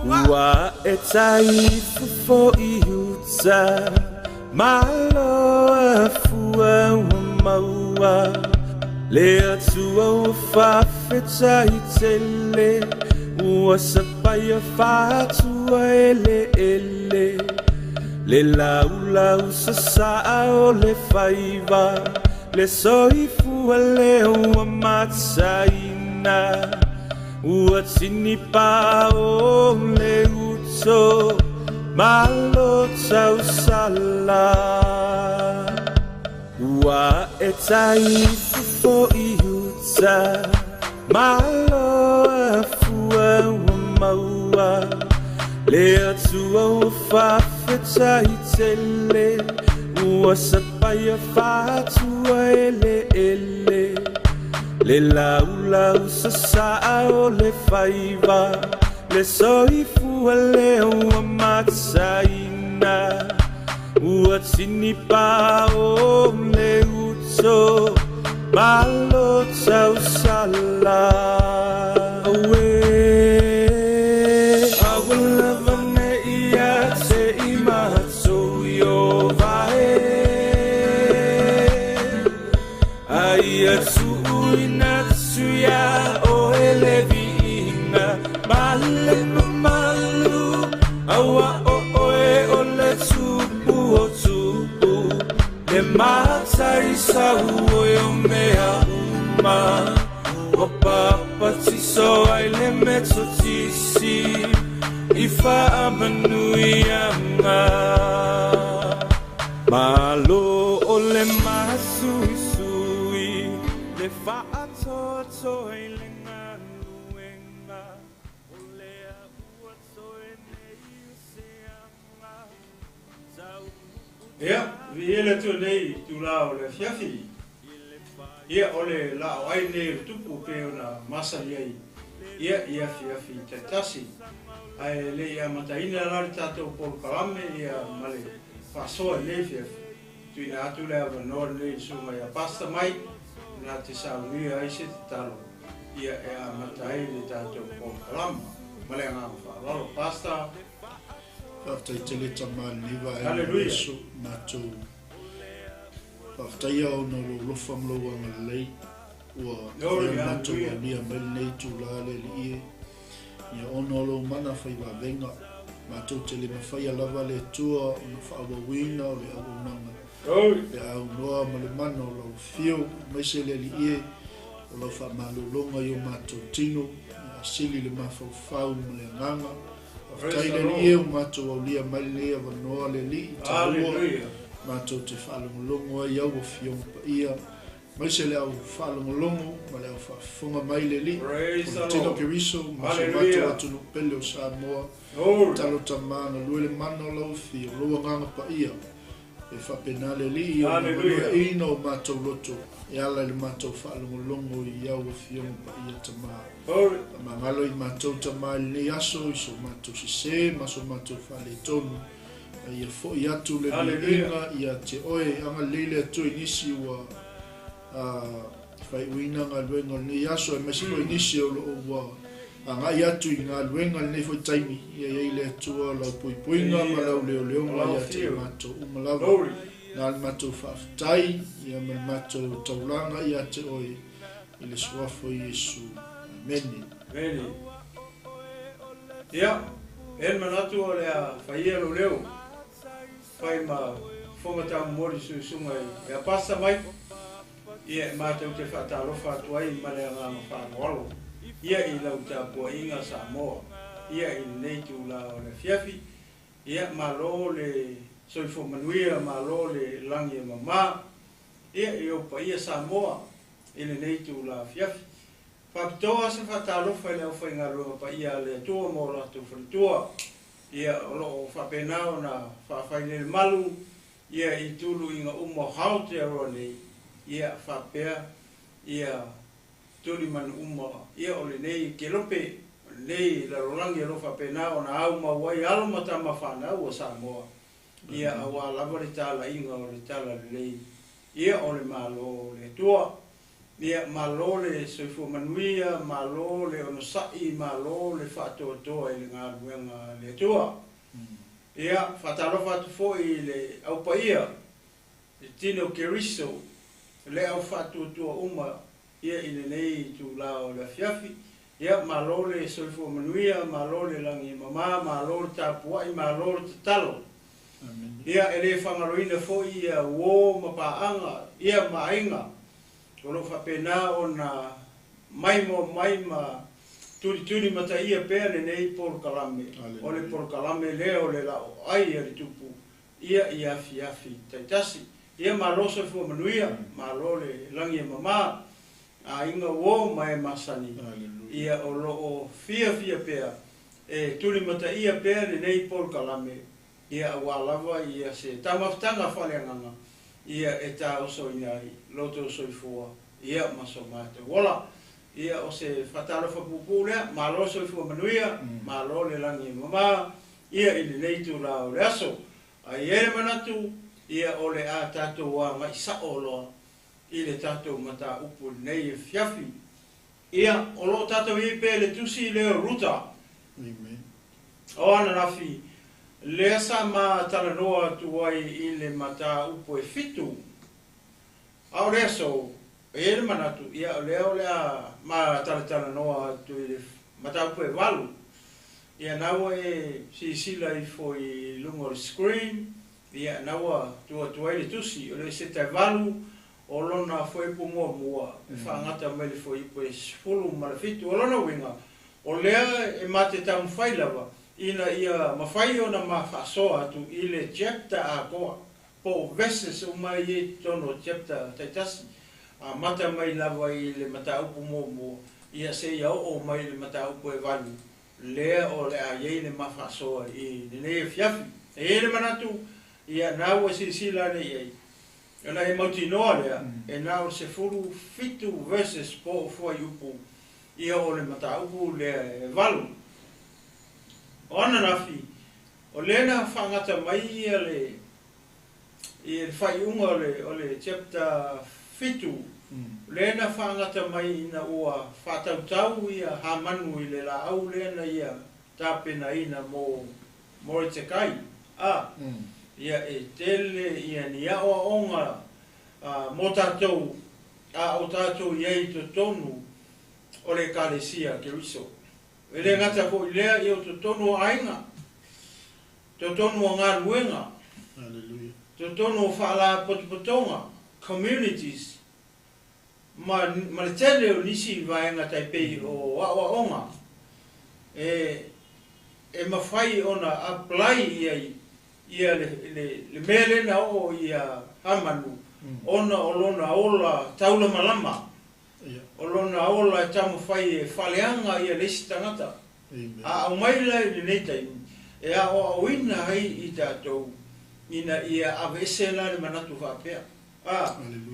Ua e taifofo i uta, malo afua ua maua, le Atua ua faafetai tele, ua sapaia faatua eleele, le laulau sasaa o le faiva, le soifua lea ua mataina, ua tinipa o le uto, malo tausala. Ua e taifofo i uta, malo afua ua maua, le Atua ua faafetai tele, ua sapaia faatua eleele, le laulau sasaa o le faiva, le soifua lea ua mataina, ua tinipa o le uto, malo tausala. Aue, aua lava ne ia te i matou i o vae, aia tuuina atu ia oe le viiga, ma le mamalu, aua o oe o le tupu o tupu, le mataisau oe o mea uma, ua papatiso ai le Metotisi i faamanuiaga. Malo o le masuisui, le faatoatoa i le galuega, o lea ua toe nei o se aga, tau Ia, viia le Atua nei i itula o le afiafi. Ia, o le laoai lenei o le tupu pei ona masani ai ia i afiafi taitasi. Ae le i amataina la le tatou polokalame ia ma le faasoa i lenei afiafi, tuuina atu le avanoa lenei i le susuga ia Pastor Mike na te saunia ai se tatalo ia e amata ai le tatou polokalama. Ma le agaga faaaloalo, Pastor. Faafetai tele Tama i lenei vaega o le Hallelujah. aso matou faafetaia ona o lou alofa ma lou agalelei ua Glory, mafai ona matou hallelujah. aulia mai lenei itula le Alii e ia ona o lou mana fai vavega matou te le mafaia lava le Atua ona faaauauina o le auaunaga Glory. pe a aunoa ma le mana o lau afio aemaise le Alii e o lau faamalologa i o matou tino ia sili le mafaufau ma le agaga. Praise Faafetai the le Alii e Lord. ua matou aulia mai lenei avanoa le Alii taua Hallelujah. matou te faalogologo ai au afioga paia aemaise le au faalogologo ma le au faafofoga mai le Alii Praise o the le tino Lord. Keriso ma so matou Hallelujah. atunuu pele o Samoa. Glory. Talo Tama galue le mana o lau afio, lou agaga paia e faapena le Alii ona Hallelujah. manuiaina o matou loto e ala i le matou faalogologo i au afioga paia Tama. Glory. Faamagalo i matou Tama i lenei aso i so matou sese ma so matou faaletonu. A ia foi atu le Hallelujah. viiga ia te oe agalelei le Atua i nisi ua faaiuina galuega o lenei aso aemaise foi nisi o loo ua agai atu i galuega i lenei foi taimi. Ia iai le Atua lau puipuiga ma lau leoleoga ia te i matou uma lava. Glory. Na le matou faafetai ia ma le matou taulaga ia te oe i le suafa o Iesu. Amene. Amene. Ia, e le manatu o le a faia lou leo, fai ma fofoga taumomoli suisuga i a Pastor Mike, ia e matou te faatalofa atu ai ma le agaga faaaloalo ia i lau tapuaiga Samoa ia i lenei itula o le afiafi. Ia, malo le soifua manuia, malo le lagi e mama ia i ou paia Samoa i lenei itula afiafi. Faapitoa se faatalofa i le aufaigaluega paia a le Atua ma o latou faletua ia o loo faapena ona faafailelemalu ia i tuluiga uma o Aotearoa nei ia faapea ia tulimanu uma ia o lenei kelope o lenei lalolagi o loo faapena ona aumau ai alo ma tama fanau a Samoa ia aua lava le talaiga o le talalelei ia o le Malo o le Atua. Ia, malo le soifua manuia, malo le onosai, malo le faatoatoa i le galuega a le Atua. Ia, faatalofa atu foi i le Au Paia, le Tino Keriso, le au faatuatua uma ia i lenei itula o le afiafi. Ia, malo le soifua manuia, malo le lagi e mama, malo le tapuai, malo le tatalo. Ia, e le faagaloina foi ia uo ma paaga, ia ma aiga, o lo o faapena ona maimoa mai ma tulituli mataia pea lenei polokalame. O le polokalame lea o le laoai a le Tupu ia i afiafi taitasi. Ia malo soifua manuia, malo le lagi e mama, aiga uo ma e masani. Ia o lo o fiafia pea e tulimataia pea lenei polokalame, ia aua lava ia se taumafataga faaleagaga ia e taosoina ai lo outou soifua ia ma so matou ola. Ia o se faatalofa puupuu lea, malo soifua manuia, malo le lagi e mama ia i lenei itula o le aso. Ae i ai le manatu, ia o le a tatou agai sao loa i le tatou mataupu i lenei afiafi. Ia, o lo o tatou i ai pea i le tusi lea o Ruta. Amen. O ananafi, lea sa ma talanoa atu ai i le mataupu e 7. A o le aso, e i ai le manatu, ia o lea o le a ma talatalanoa atu i le mataupu e 8. Ia na ua e silasila ifo i luga o le screen, ia na ua tuu atu ai le tusi, o le seta e 8, o lona fuaiupu muamua, e faagata mai le fuaiupu e 17. O lona uiga, o lea e ma te taumafai lava, ina ia mafai ona ma faasoa atu i le chapter atoa, po o verses uma ia i totonu o chapter taitasi, amata mai lava i le mataupu muamua, ia seia oo mai i le mataupu e 8, lea o le a i ai le ma faasoa i lenei afiafi. E i ai le manatu, ia na ua silasila ane i ai, ona e mautinoa lea, e na o le 17 verses po o fuaiupu, ia o le mataupu lea e 8. O ananafi, o lea na faagata mai ia le i le faaiuga o le chapter 7, lea na faagata mai ina ua faatautau ia Hamanu i le laau lea na ia tapenaina mo Moretekai. Ia e tele ia ni aoaoga mo tatou, a o tatou i ai i totonu o le Ekalesia Keriso. E le gata foi lea ia o totonu o aiga, totonu o galuega, totonu o faalapotopotoga, communities, ma le tele o nisi vaega tai pei o aoaoga, e mafai ona apply i ai ia le mea lea na oo ia Hamanu, ona o lona ola taulamalama, o lona ola e taumafai e faaleaga ia le isi tagata. A aumai la i lenei taimi, e aoaoina ai i tatou ina ia aveese la le manatu faapea.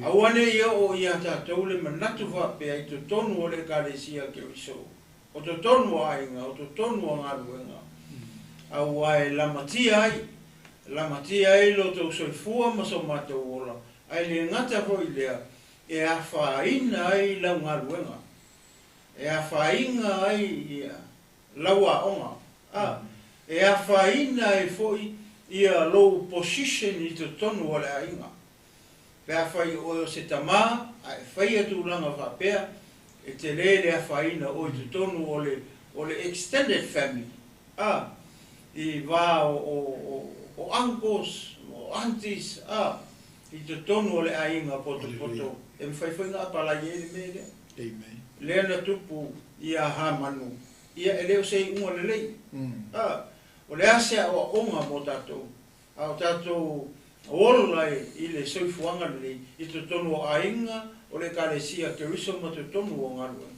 Aua ne i oo ia tatou le manatu faapea i totonu o le Ekalesia Keriso, o totonu o aiga, o totonu o galuega. Aua e lamatia ai lo tou soifua ma so matou ola, ae le gata foi lea, e afaina ai lau galuega, e afaina ai ia lau aoga, e afaina ai foi ia lou position i totonu o le aiga. Pe afai oe o se tamā, a e faia tulaga faapea, e tele le afaina o i totonu o le extended family. I va o uncles, o aunties, i totonu o le aiga potopoto, e mafai foi ona apalai ai le mea lea. Amen. Lea na tupu ia Hamanu, ia e le o se iuga lelei. O le a se aoaoga mo tatou, a o tatou ola i le soifuaga lelei, i totonu o aiga, o le Ekalesia Keriso ma totonu o galuega.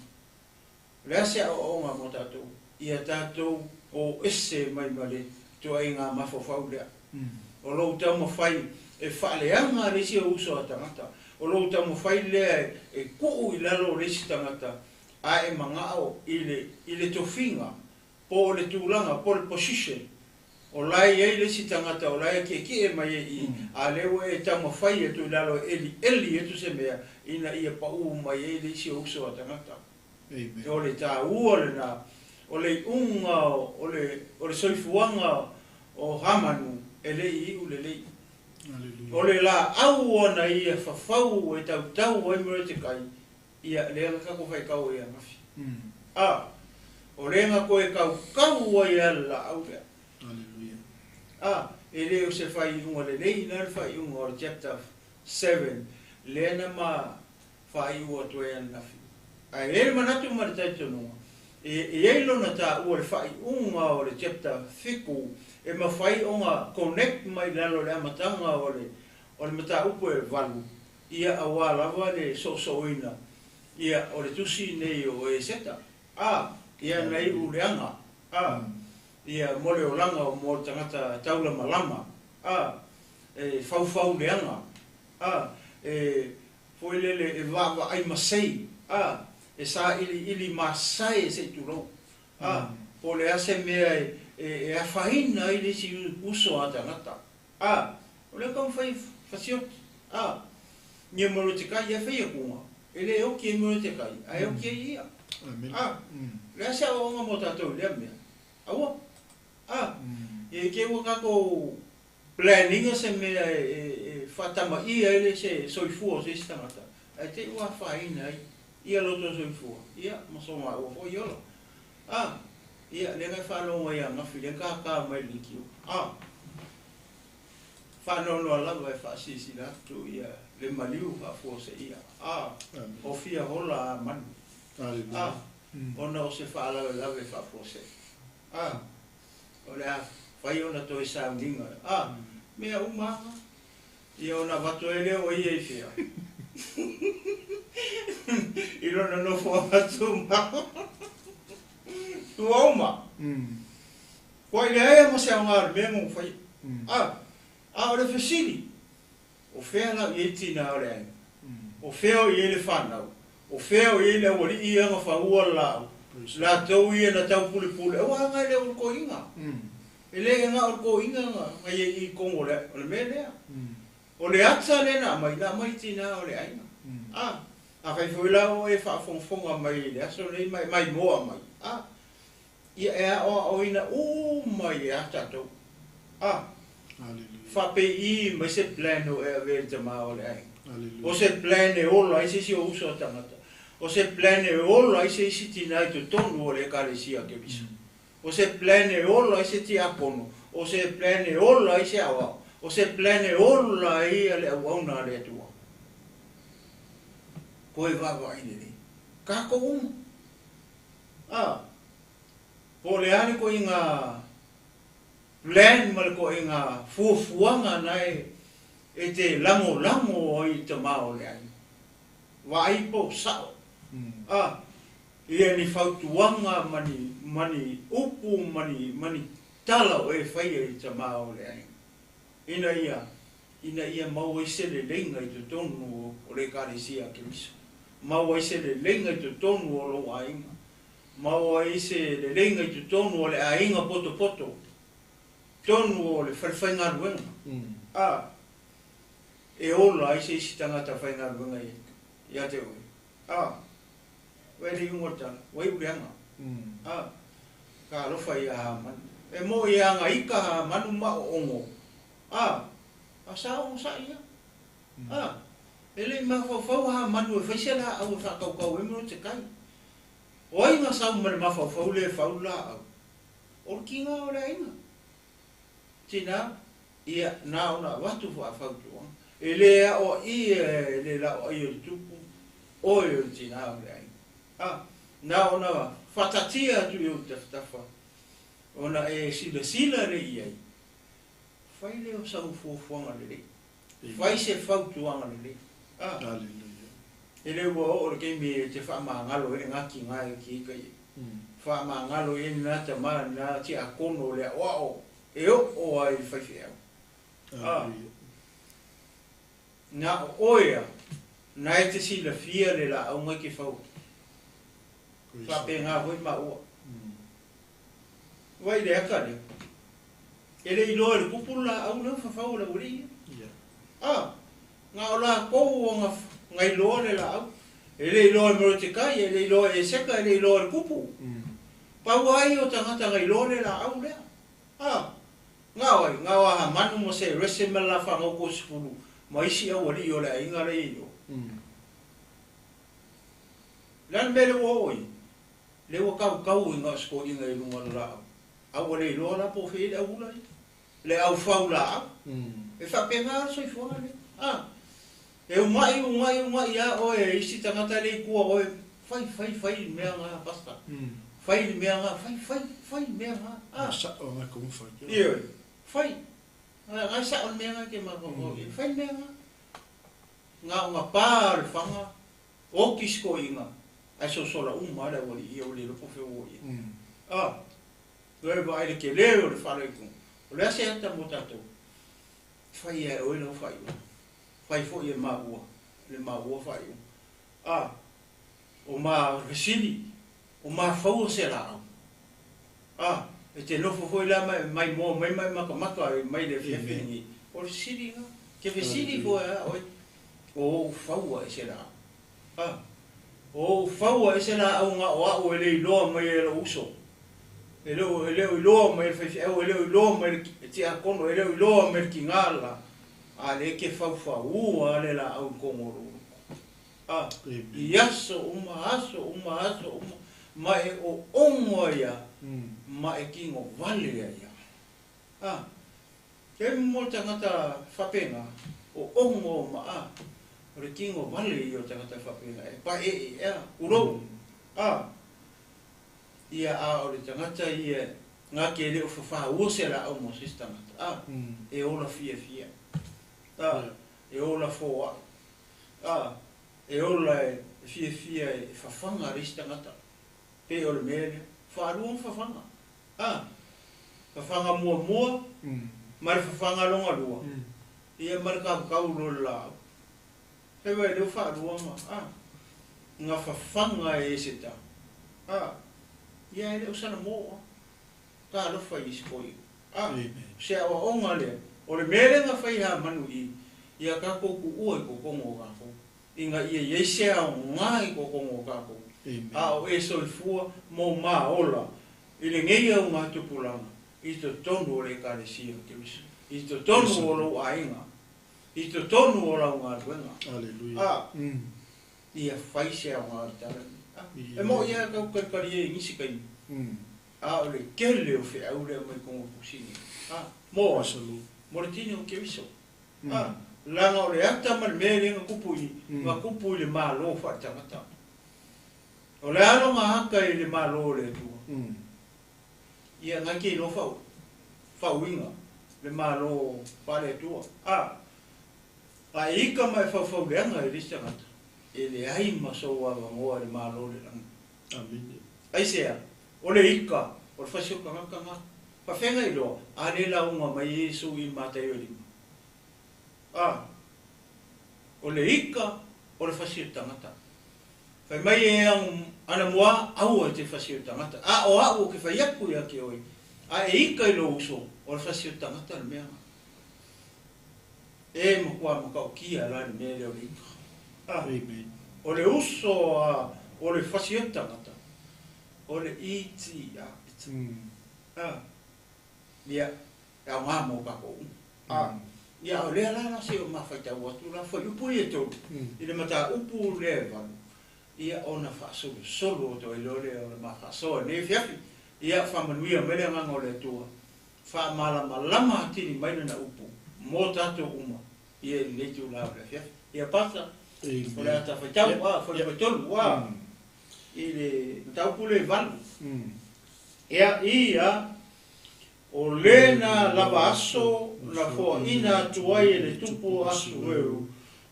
O le a se aoaoga mo tatou, ia tatou o ese mai ma le tuaiga mafaufau lea. O lou taumafai e faaleaga le isi o uso a tagata, o lou taumafai lea e tuu i lalo o le isi tagata, a e magao i le tofiga, po o le tulaga, po o le position. O la e i ai le isi tagata o la e akiekie mai ai i i, a o lea ua e taumafai atu i lalo e elieli atu se mea ina ia paū mai ai le isi o uso a tagata. O le taua lena o le iuga o le o le soifuaga o Hamanu e le i iu lelei. O le laau ona ia fafau e tautau ai Moretekai, ia lea na tatou faitau ai ananafi. A, o lea na toe tautau ai lava le laau lea. A, e le o se faaiuga lelei la le faaiuga o le chapter 7 lea na ma faaiu atu ai ananafi. Ae i ai le manatu ma le talitonuga, e i ai lona taua le faaiuga o le chapter 7 e mafai ona connect mai i lalo o le amataga o le o le mataupu e 8, ia aua lava le soosooina ia o le tusi nei o Eseta, a, ia na iu leaga, a, ia mo le olaga o mo le tagata taulamalama, a, e faufau leaga, a, e foi lele e vaavaai masei, a, e sailiili masae se i tulou, a, po o le a se mea e, e, e afaina ai le isi uso a tagata, a, o lea taumafai fasioti, a, ia Molotekai ia fai atuga, e le oki ai Molotekai, ae oki ai ia. A, o le a se aoaoga mo tatou i lea mea? Aua. A, ia i te i ua tatou plan ina se mea e faatamaia ai le se soifua o se isi tagata, ae te i ua afaina ai ia lo outou soifua, ia, ma so maua foi ola. A, ia, lea na e faalogo ai ananafi, lea na tata mai le leitio. A, faanoanoa lava e faasilasila atu ia le maliu faafuaseia. A, o fia hola a manu. A, ona o se faalavelave faafuasei. A, o le a fai ona toe sauniga, a, mea uma lava, ia ona avatu ai lea o ia i fea? I lona nofoaga tumau. Ua uma. Kua i leai lava ma se aoga o le mea na faia. A, a o le fesili, o fea la o i ai tina o le aiga? O fea o i ai le fanau? O fea o i ai le aualii ia na faua le laau? Latou ia na taupulepule, aua na e le o le toeaina. E le na o le toeaina na i ai i totonu o le, o le mea lea. O le ata lea na aumai, na aumai i tina o le aiga. A, afai foi la o e faafogafoga mai i le aso lenei ma e maimoa mai, a, ia e aoaoina uma ia tatou. A, faapei mai se plan o e avea i le tama o le aiga. O se plan e ola ai se isi o uso a tagata. O se plan e ola ai se isi tina i totonu o le Ekalesia a Keriso. O se plan e ola ai se tiakono. O se plan e ola ai se aoao. O se plan e ola ai le auauna a le Atua. Toe vaavaai lelei. Tatou uma. A, po o le a le ituaiga plan ma le ituaiga fuafuaga na e e te lagolago ai i le tama o le aiga. Vaai po o sao. A, ia ni fautuaga ma ni, ma ni upu ma ni, ma ni tala o e faia i le tama o le aiga, ina ia, ina ia maua ai se leleiga i totonu o le Ekalesia a Keriso, maua ai se leleiga i totonu o lou aiga, maua ai se leleiga i totonu o le aiga potopoto, totonu o le falefaigaluega, a, e ola ai se isi tagata faigaluega ia te oe. A, ua e le iuga o le tala, ua iu leaga. A, ka alofa ia Hamanu. E moʻi e aga ika Hamanu ma oogo. A, a sa onosai ia. A, e le i mafaufau Hamanu e fai se laau e faatautau ai Molotekai. O ai na sau ma le mafaufau lea e fau le laau? O le tiga o le aiga. Tina, ia, na ona avatu faafautuaga. E le aoaia e le laoaia o le tupu, oe o le tina o le aiga. A, na ona faataatia atu i ou tafatafa, ona e silasila lea i ai, fai lea o sau fuafuaga lelei. Fai se fautuaga lelei. A, e le ua oo le taimi e te faamagalo ai le gati ga e ki kai. Faamagalo i ai lena tama lena tiakono o le aoao e oo ai i le faifeau. A, na o oe a, na e te silafia le laau e te fau. Faapena foi maua. Vai le ata lea. E le iloa e le tupu le laau lea ua fafau e le aualii ia. Ia. A, na o latou ua gailoa le laau. E le iloa e Molotekai, e le iloa e Eseka, e le iloa e le tupu. Pau lava ia o tagata na iloa le laau lea. A, na o ai? Na o Hamanu ma Serese ma le la fanau 30 ma isi aualii o le aiga la e i o. O le a le mea lea ua oo i ai? Lea ua tautau i na o se toeaina i luga o le laau. A ua le iloa la po o fea e i ai le auula ia. Le au fau laau. E faapena le soifuaga lenei. A, e uma'i, uma'i, uma'i lava oe e isi tagata lea i tua o oe, fai, fai, fai le mea na, Pastor. Fai le mea na, fai, fai, fai le mea na. A. Sa'o na ko fai. Ioe, fai. Na e sa'o le mea na e te mafaufau i ai. Fai le mea na. Na o na pa o le faga, oti si toeaina, ae sosola uma lava le aualii ia ua le iloa po o fea ua oo i ai. A, toe vaai i le tele o le faalaitoga. O le a se ata mo tatou? Fai lava e oe lau faaiuga. Fai foi e maua le maua faaiuga. A, o ma fesili, o mafaua se laau. A, e te nofo foi la ma e maimoa mai ma e matamata mai le afiafi lenei. O le fesili lena. Ke fesili foi a oe, o ou faua e se laau. A, o ou faua e se laau na o au e le iloa mai e lou uso. E le o iloa mai e le faifeau, e le o iloa mai e le tiakono, e le o iloa mai e le tina la. A lea ke faufaua le laau i totonu o lou loto. A, i aso uma, aso uma, aso uma, ma e oogo ai lava, ma e tino vale ai lava. A, e mo le tagata faapena, oogo ma a, o le tino vale ia o tagata faapena, e paeee ea, ulou. A, ia a o le tagata ia, na te le o fafaua se laau mo se isi tagata. A, e ola fiafia. A, e ola foai. A, e ola e fiafia e fafaga le isi tagata. Pe o le mea lea. Faalua ma fafaga. A, fafaga muamua, ma le fafaga longa lua. Ia ma le tautau loa le laau. Fai mai lea ua faalua ma, a, na fafaga e Eseta. A, ia e le o sana mo. Talofa i isi toeaina. A, o se aoaoga lea, o le mea lea na fai e Hamanu i, ia tatou tuua i totonu o tatou, ina ia i ai se aoga i totonu o tatou, a o e soifua mo maola i lenei augatupulaga i totonu o le Ekalesia o Keriso, i totonu o lou aiga, i totonu o lau galuega. Aleluia. A, ia fai se aoga o le tala lenei. A, e mo'i lava tatou talitalia i nisi taimi, a o le tele o feau lea mai totonu o tusi nei. A, mo ai, Praise the Lord. mo le tino o Keriso. A, leaga o le ata ma le mea lea na tupu i, na tupu i le Malo faaletagata. O le a lona ata i le Malo o le Atua? Ia na te iloa fau, faauiga le Malo faale-Atua. A, a e ika ma e faufauleaga i le isi tagata, e leai ma sou avanoa i le Malo o le lagi. Amene. Aisea? O le ika, o le fasi o tagata na. Faafeagai loa, a le lauga mai Iesu i le Mataio e 5. A, o le ika o le fasi o tagata. Fai mai e anamua, aua e te fasi o tagata. A o au o ke fai atu ia te oe, a e ika i lou uso, o le fasi o tagata le mea na. E matua matautia la le mea lea o le ika. A, Amen. o le uso a, o le fasi o tagata, o le iti a. A, ia, e aoga mo tatou uma. A, ia o lea la la se o mafaitau atu la fuaiupu ia e tolu, i le mataupu lea e 8, ia ona faasolosolo atu ai loa lea o le mafaasoa i lenei afiafi. Ia faamanuia mai le agaga o le Atua, faamalamalama atili mai lana upu mo tatou uma, ia i lenei itula o le afiafi. Ia Pastor, o le ata faitau, a, fuaiupu e 3, a, i le mataupu lea e 8. Ia, ia, o lena lava aso na foaina atu ai e le tupu o Asueu,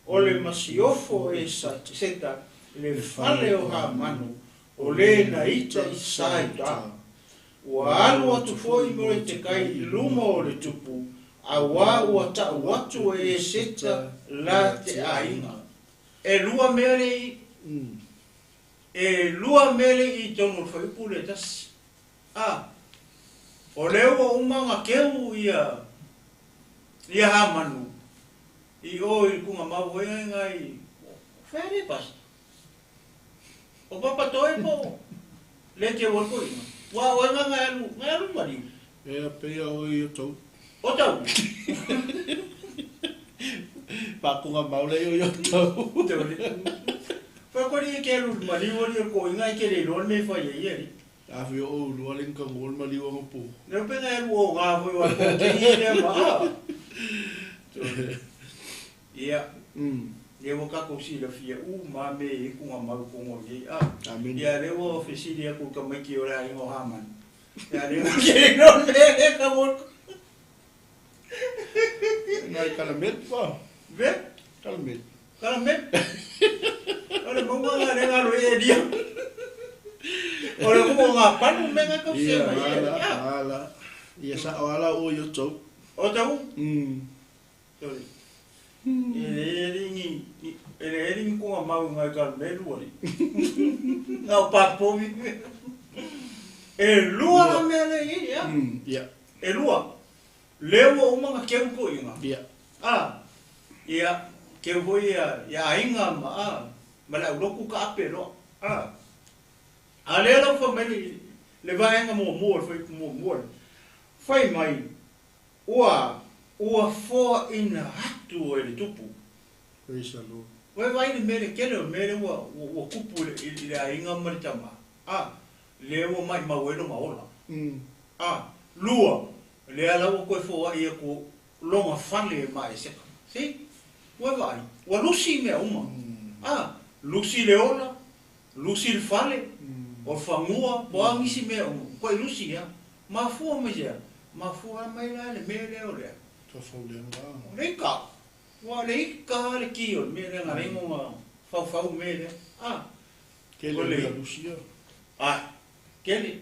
o le masiofo e Seta, le fale o Hamanu, o le na ita i Saita. Ua alu atu foi Moretekai i luma o le tupu, auā ua ta'u atu e Eseta la te aiga. E lua mea le i, e lua mea le i totonu o le fuaiupu lea e tasi. A, O lea ua uma ona keu ia ia Hamanu i o i le kugamau foi lea i fea le pasi. O Papatoe po o le keu ai koina. Ua oe nga nga alu, nga alu maliu. E pei a oi o tau. O tau. Pakunga maule o o tau. Fa ko ni ke alu maliu o ni ko inga ke le lo me fa ye ye. A fi o lua le ka ngol maliu o po. Ne pe nga alu o nga foi wa ko ke ye le ma. Ia. Ia ua kakou silafia uma mea e i kugamau kogo i ai a. Amen. Ia lea ua fesili aku i tamaiti o le aiga o Hamani. Ia lea ua keno le le ka mo. Ngai kalamel pa. Ve? Kalamel. Kalamel. O le maunga nga le ngalo e lia. O le kumu nga panu me nga kau se Ia mai. ala Ia. ala. Ia sa o ala o yo tau. O tau. Sorry. E le ringi e le ringi ko nga mau ngai kalamelu ali. Ngā papovi. E lua la mea le i, ia. Ia. E lua. Le ua uma nga keu ko inga. Ia. Ah. Ia, keu hoi ia, ia ainga ma a. Ma le auloku ka ape loa. Ah. A lea lau fa mai le vaega muamua, le fuaiupu muamua lea. Fai mai, ua, ua foaina atu e le tupu. Praise the Lord. Ua e vaai i le mea le tele o le mea lea ua, ua, ua tupu i le, i le aiga ma le tama. A, lea ua maimau ai lona ola. A, lua, lea la ua toe foai atu lona fale ma Eseka. See? Ua e vaai, ua lusi mea uma. A, lusi le ola, lusi le fale, o le fanua, po o a nisi mea uma, ua lusi lava. Mafua mai sea? Mafua mai la le mea lea o lea. O le ika. Ua le ika lava le ki o le mea lea na ala ai ona faufau le mea lea. A, Tele o le mea lusi ia. A, tele.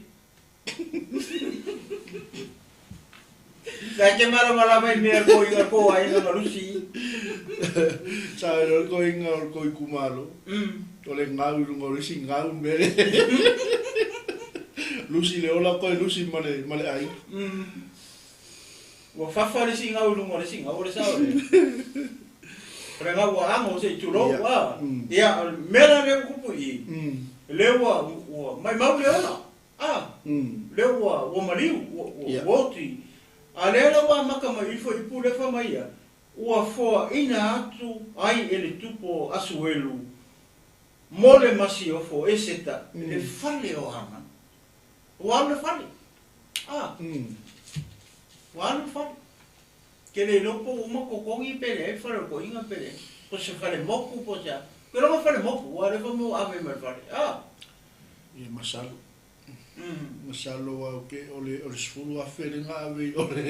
Sa ke malamalama i mea ko inga ko ai na lusi. Sa le ko inga o ko ikumalo. O le ngau i lunga o le isi ngau mere. Lusi le ola koe lusi ma le ma le ai. Ua fafa le isi ngau i lunga o le isi ngau o le sao le. O le ngau ua ago se i tulou a. Ia, o le mea la lea ua kupu i i. Lea ua ua maimau le ola. A, lea ua ua maliu, ua ua oti. A lea la ua amata mai ifo i pule fa mai ia, ua foaina atu ai e le tupu o Asuelu mo le masiofo Eseta le fale o Hamani. Ua alu le fale. A, ua alu le fale. Ke le iloa po ua uma totogi pe leai le fale o le toeaina pe leai. Po se fale motu po o se a. Ke iloa fale motu, aua o lea foi mo ave mai le fale. A. Ia masalo. Masalo au ke o le o le 10,000 le nga ave i ole.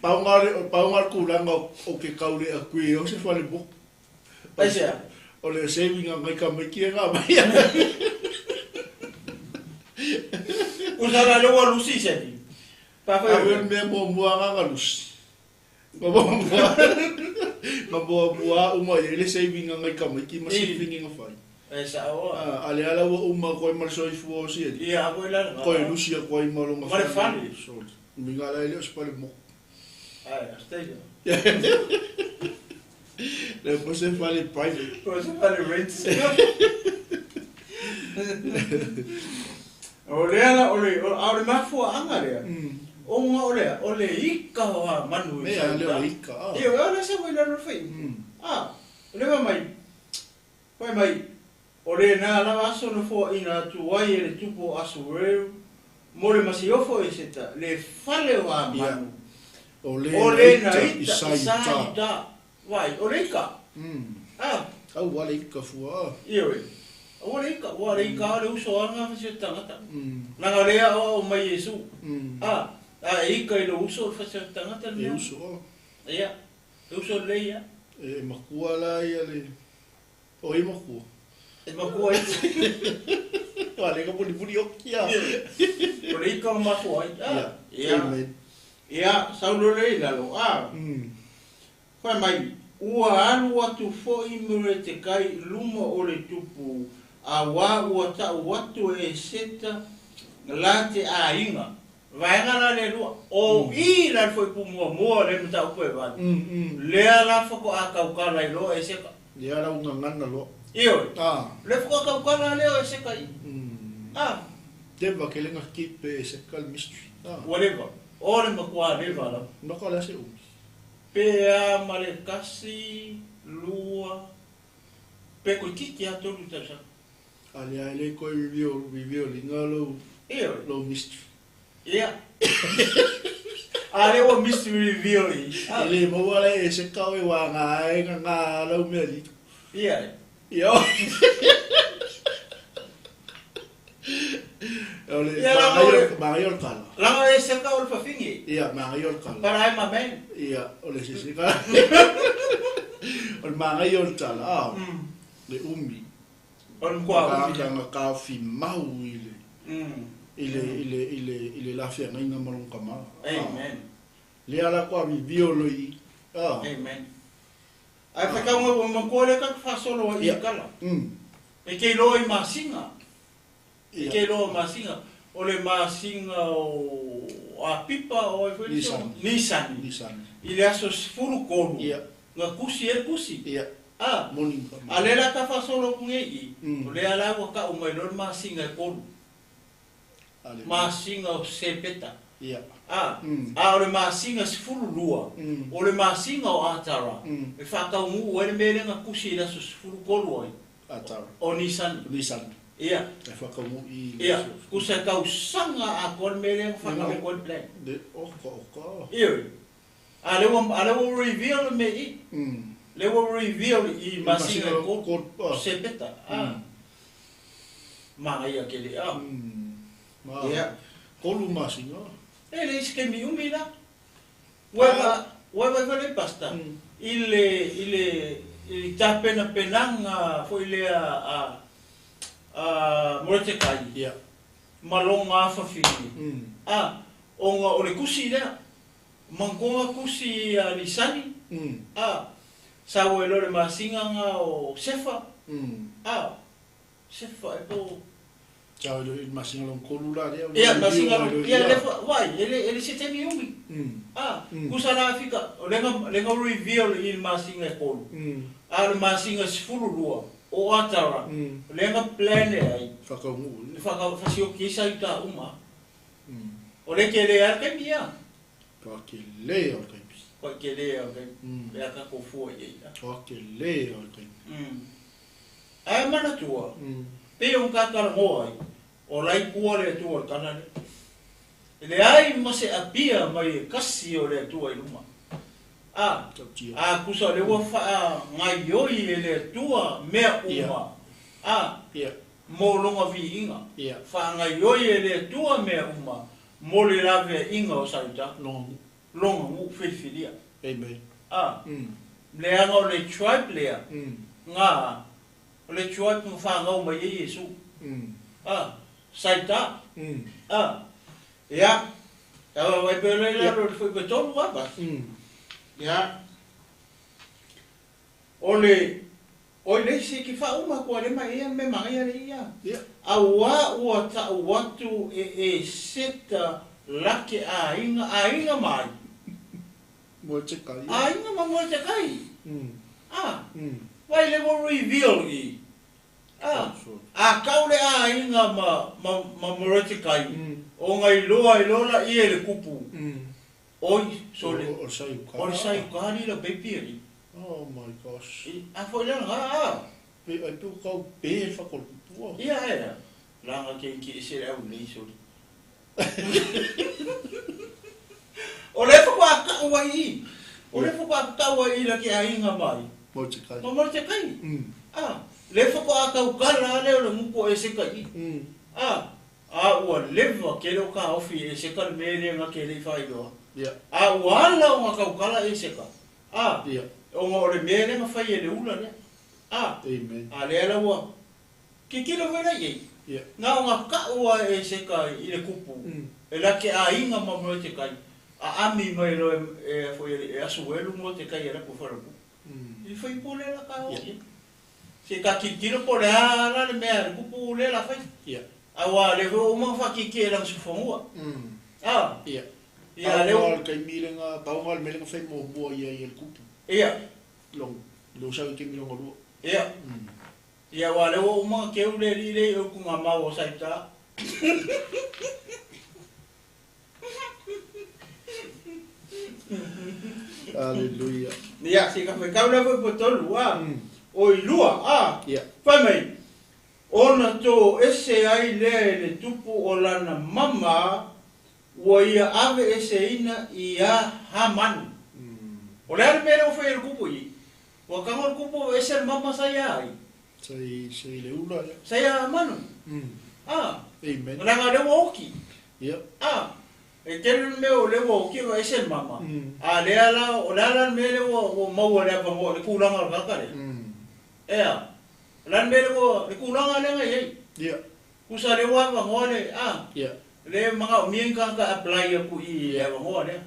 Pau nga le pau nga le kulaga o ke kau le akui o se fale motu. Aisea? O le saving a ngai tamaiti e nga mai. Usa la lea ua lusi se ati. Pa fai Ave le mea muamua nga nga lusi. Nga muamua nga muamua uma i ai le saving a ngai tamaiti ma saving nga fai. E sao a. A lea la ua uma koe ma le soifua o siali. Ia koe la lena. Koe lusi aku ai ma lona Ma le fale. Sorry. Umiga la e le o se fale motu. Ai, Australia. Le po se fale private. Po se fale rent. O lea la, o le, a o le mafuaaga lea, ona o lea, o le ika o Hamanu i Mea sa lea uta. o le ika, a. Ia, o lea sa fai lalo le faiupu. A, o lea fai mai, fai mai, o lena lava aso na foaina atu ai e le tupu o Asueru mo le masiofo e Seta, le fale o Hamanu, O le o le na na ita i ita sa i sa uta. uta. Vai, o le ika. A. Aua le ika fua a. Ioe. Aua le ika, ua le ika a le uso a nga fasi o tangata. Langa lea o au mai Iesu. A, a e ika i lo uso o le fasi o tangata le E mea. uso a. Ia, e uso lelei a. E makua la ia le... O e makua. E makua ai. A le ka puni puni oki a. O le ika o mafua ai. A, Ia. ia. Amen. Ia, saulo le i lalo. A, fai mai, ua alu atu foi Moretekai i luma o le tupu, auā ua tau atu e Eseta La te aiga. Vaega la le lua. O i la le fuaiupu muamua o le mataupu e valu. Lea la faatoa tautala ai loa Eseka. Lea la ua gagana loa. Ioe. Lea faatoa tautala lea o Eseka i. A. Leva kelega keep pe Eseka le mystery. Ua leva. O le matua leva lava. Maka o le a se umi? Pe a ma le kasi, lua, pe koititi a tolu tausaga. A lea e le koe reveal, reveal-ina lou, Ioe. lou mystery. Ia. A lea ua mystery reveal i. E le maua la e seka oe ua ga ai ga ga lau mea lito. Ia. Ia. O le Ia, laga o le- magaia o le kala. Laga e seka o le fafine. Ia, magaia o le kala. But I'm a man. Ia, o le sese ka. O le magaia o le tala, ah, le umi. O le matua umi. Ka taofi mau i le i le i le i le i le lafeagaiga ma lona tama. Amen. Lea la koa vivio lo i. Ah. Amen. Ae whakaunga ua makoa lea ka whasolo i kala. E kei loa i masinga. E kei loa masinga. O le masinga o Apipa o ai foi Nisani. Nisani. Nisani. I le aso 13. Ia. Nga kusi e kusi. Ia. Ah. Moni. A le la ka whasolo ku nge i. Mm. O lea la ua ka umai loa le masinga e kolu. Ale. Masinga o Sepeta. Ia. Ah. Mm. A o le masinga 12. Mm. O le masinga o Atara. Mm. E whakaungu e le mele nga kusi i le aso 13 ai. Atara. O Nisani. Nisani. Ia. E whakaungu i le Ia. aso. Kusa tausaga a koa le mele nga whakaungu le plan. Le oka oka. Ia. A le ua reveal le me i. Mm. Le ua reveal i masinga e kolu. kolu. Ah. Sepeta. Ah. Mangaia ke le a. Mm. Ma. Ia. Kolu masinga. E le isi ke mi umi la. Ua ua le pasta. Mm. I le i le i tapena penanga foi le a a Morotekai. Ia. Malonga afafini. Mm. A onga o le kusi lea. Mankonga kusi a Nisani. Mm. A sa ua lo le masinga nga o Sefa. Mm. A Sefa e po. Chao le masinga long kolu la lea. Ia masinga ia le fa vai ele ele se temi umi. Mm. A Mm. kusa la fika lenga lenga reveal i le masinga e kolu. Mm. A le masinga 12 o Atara. Mm. Lenga plan e ai. Whakaungu. Le whaka whasio ki sa uta uma. Mm. O le ke le a ke mia. Ka ke le o kai. Ko ke le a ke. Mm. Le ka ko fua i ia. Ka ke le o kai. Mm. Ai mana tua. Mm. Pe un ka kala hoa ai. O lai kua le tua le kana le. Le ai ma se apia mai e kasi o le tua i luma. A, Tau tia. a kusa le ua wha ngai oi e le tua mea uma. A, Ia. mō longa vi inga. Ia. Wha ngai oi e le tua mea uma. Mō le lawe inga o sauta. Longa. Longa ngu whiwhiria. Amen. A, Mm. le anga o le tribe lea. Mm. Ngā, o le tribe nga whangau mai e Yesu. Mm. A, saita. Mm. A, ia, tawa wai pele la Ia. ro foi pe tolu apa. Mm. Ia. O le o le si ki fa uma ko le mai ia me mai ia le ia. Ia. A ua ua ta watu e e seta lake a inga a inga mai. Mo te kai. A inga ma mo te kai. Mm. A, Mm. wai le mo reveal i. A, So. a kaule a inga ma ma ma mo te kai. Mm. O ngai loa i lola i e le kupu. Mm. Oi, sole. O sai uka. O le sai ukari la baby ali. Oh my gosh. A foi la nga a. Pe ai pu kau pe whakol pua. Ia e. Langa ke ki se au nei sole. O le fa kwa ka wa i. O le fa kwa ka wa i la ke a inga mai. Mo te kai. Ma mo te kai. Mm. A le fa kwa ka ukala le o le muko e se kai. Mm. A a ua leva ke le o ka ofi e se ka le mele nga ke le i whai loa. Ia. A ua ala o nga kaukala e se ka. A Ia. o nga o le mele nga whai e le ula lea. A Amen. A lea la ua, ki kilo wera iei. Ia. Ngā o ngā kaua e se kai i le kupu. Mm. E la ke a inga ma mo te kai. A ami mai lo e, e, foi e asu welu mo te kai e la ku wharapu. Mm. I whai po le la ka o. Ia. Se ka ki kilo po le a la le mea le kupu le la whai. Ia. Auā lea foi ua uma ona faatietie i lana siufanua. A. Ia. Ia, lea ua. Pau lena o le taimi lena, pau lena o le mea lea na fai muamua ia i le kupu. Ia. Long, lou sau i taimi longa lua. Ia. Ia, aua lea ua uma ona keu le alii lea i Utugamau o Saita. Aleluia. Ia, se ka whekau lea foi po tolu, a. O i lua, a. Ia. Fai mai, ona tō ese ai lea e le tupu o lana mama, ua ia ave eseina iā Hamanu. O le a le mea lea ua fai e le kupu i? Ua kago le kupu ave ese le mama sa iā ai? Sa i, sa i le ula, ia. Sa iā Hamanu. A. Amen. Leaga lea ua oki. Ia. A. E tele le mea o lea ua oki ave ese le mama. A lea la, o le a la le mea lea ua, ua maua i le avanoa, le tulaga o le tagata lea? Ea. O le a le mea lea ua, le tulaga lea na i ai? Ia. Tusa lea ua avanoa le, a. Ia. Lea e manaomia ni tagata e apply atu i i le avanoa lea.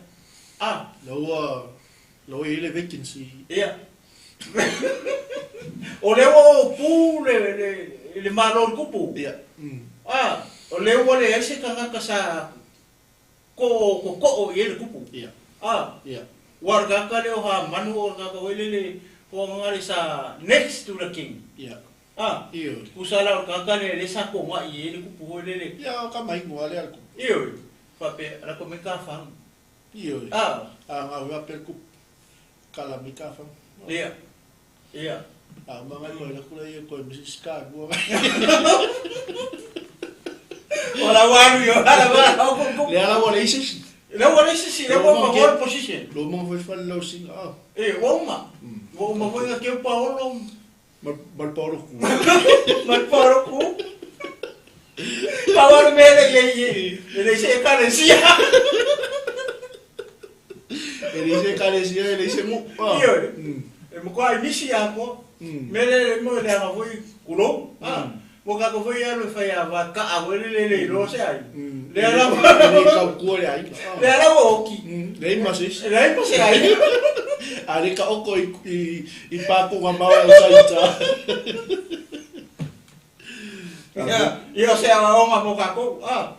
A. La ua, la ua i ai le vacancy. Ia. O lea ua opu le, le, le Malo i le kupu. Ia. A. O lea ua leai se tagata sa ko kokoo i ai le kupu. Ia. A. Ia. Ua o le tagata lea o Hamanu o le tagata foi lele hoagagale sa next to the king. Ia. A. Ioe. Tusa la o le tagata lea lea sa kogaʻi i ai le kupu foi lele. Ia, o ka mahingoa lea le kupu. Ioe. Faapea, lako mai ka fagu. Ioe. A. A ngau hea pe le kupu. Kala mai ka fagu. Ia. Ia. A uma ngai koe laku la ia koe Mrs. Ka lua. O la walu yo ala wa au ko ko. Le ala ua leai se isi. Le ua leai se isi, le ua ma goal position. Lo mo foi fale lau singa. Ah. E, ua uma. Ua uma foi nga keu paolo. Ma ma le paolo ku. Ma le paolo ku. Paolo mele ye ye. Le se ekalesia. E le se ekalesia, e le se mo. Ah. Ioe. E mo koa misi a ko. Mele le mo le anga foi kulou. Ah. Mo ka ko foi alu fai a va ka a le le le lo se ai. Le ala le ka ku le ai. Le ala o ki. Le ma se. Le ma se ai. A le ka oko i i i pa ko nga maua o saita. Ia, ia o se aoaoga mo kākou, a.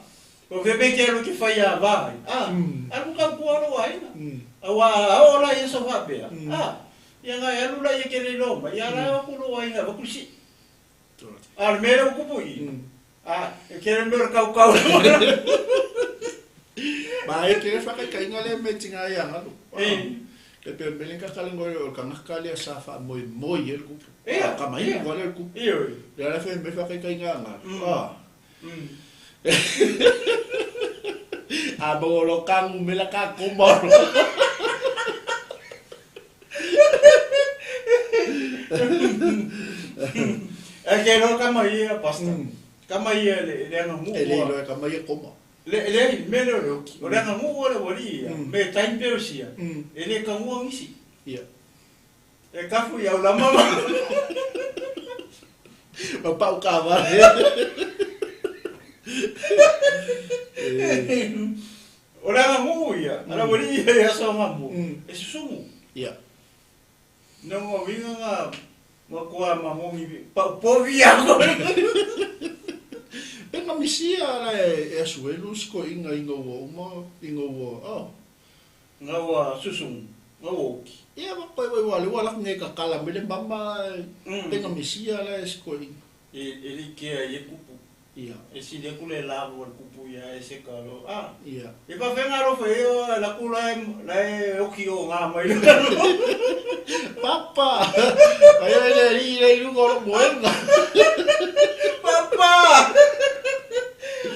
O fe mea ke alu ke fai a vā ai, a. Alu ka pua alo aiga. Auā a oo la i aso faapea, a. Ia ngai alu la ia ke le iloa mai, ia la e o aku lou aiga e vaku si. A o le mea lea ua kupu i i, a, e kele mea o le kaukau Ma e kele whakaikainga lea me tinga ai a ngalo. Ke pe mele ka kale ngoi o ka ngaka lea sa wha moi moi e le kupu. Ia, Ka mai ia. ngoi le kupu. Ioe. Le ala fe me whakaikainga a ngalo. Ah. A mo lo kangu me la ka koma. E ke lo ka mai ia pasta. Ka mai ia le le anga ngu. E le ilo e ka mai e koma. Le le me le le o le anga ngu o le wali ia. Me time pe o sia. E le ka ngu ngisi. Ia. E kafu ia ula mama. Ma pau ka vale. O le anga ngu ia. Ala wali ia ia sa nga mu. E susungu. Ia. No nga winga nga ma koa ma ngongi pa povi a ko. Pe nga misia la e asuelu sko inga inga ua uma inga ua oh. Nga ua susungu. Nga ua oki. Ia ma koe wai wale ua lak nge ka kala mele mama pe nga misia la e sko inga. E li kea i e kupu. Ia. E sili aku le lavo le kupu ia e se ka lo. Ah. Ia. E pa whenga ro whai o la ku la e, la e oki o ngā mai le Papa! Ai ai le ri le lunga o lo moenga. Papa!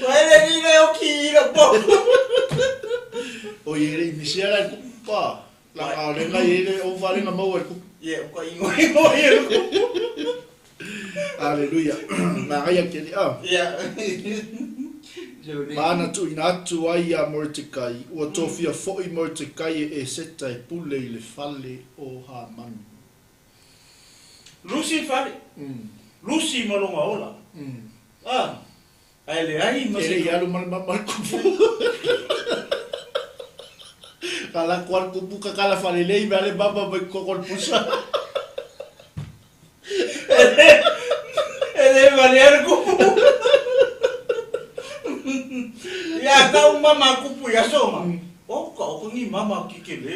Ai le ri le oki i lo po. O i le misia la kupu pa. La ka le ngai e le o wharenga maua le kupu. Ia, o ka ingo ingo i le kupu. Aleluia. Nā ngai a kele a. Ia. Ma ana tuuina atu ai iā Moritekai, ua tofia foʻi Moritekai e Eseta e pule i le fale o Hamanu. Lusi fale. Lusi ma lona ola. A, ae leai ma E se. le i alu ma le mama le kupu. Ka lako a le kupu ka kala falelei me ale mama mai koko le pusa. E le valea le kupu. mama kupu i aso ma. O ka o ni mama ki ke le.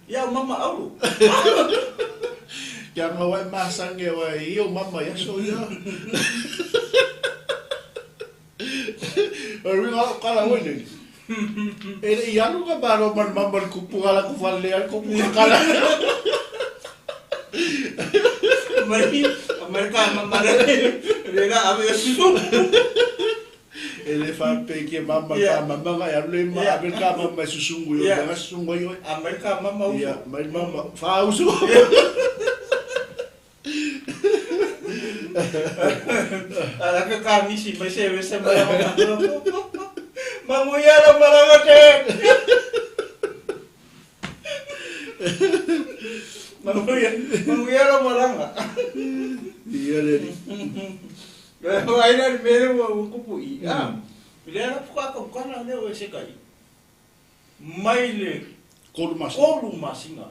Ia o mama auro. Kia nga wai masange wai i o mama ia so ia. O ringa o kala wai nei. E le i alu ka maro man mama le kupu ala ku whale al kupu ka kala. Mai Amerika mama le. Le la ave susu. E le whape ki mama ka mama nga ia le ma ave ka mama e susungu i o nga susungu i oe. Amerika mama uso. Ia, mai mama, wha uso. Ala ke ka nisi mai se se mai Manguia la malaga te. Manguia, manguia la malaga. Ia le ni. Ai la mere wa kupu i. Ah. Le la fuka ka kana le o se kai. Mai le Kolu masi. kolu masinga.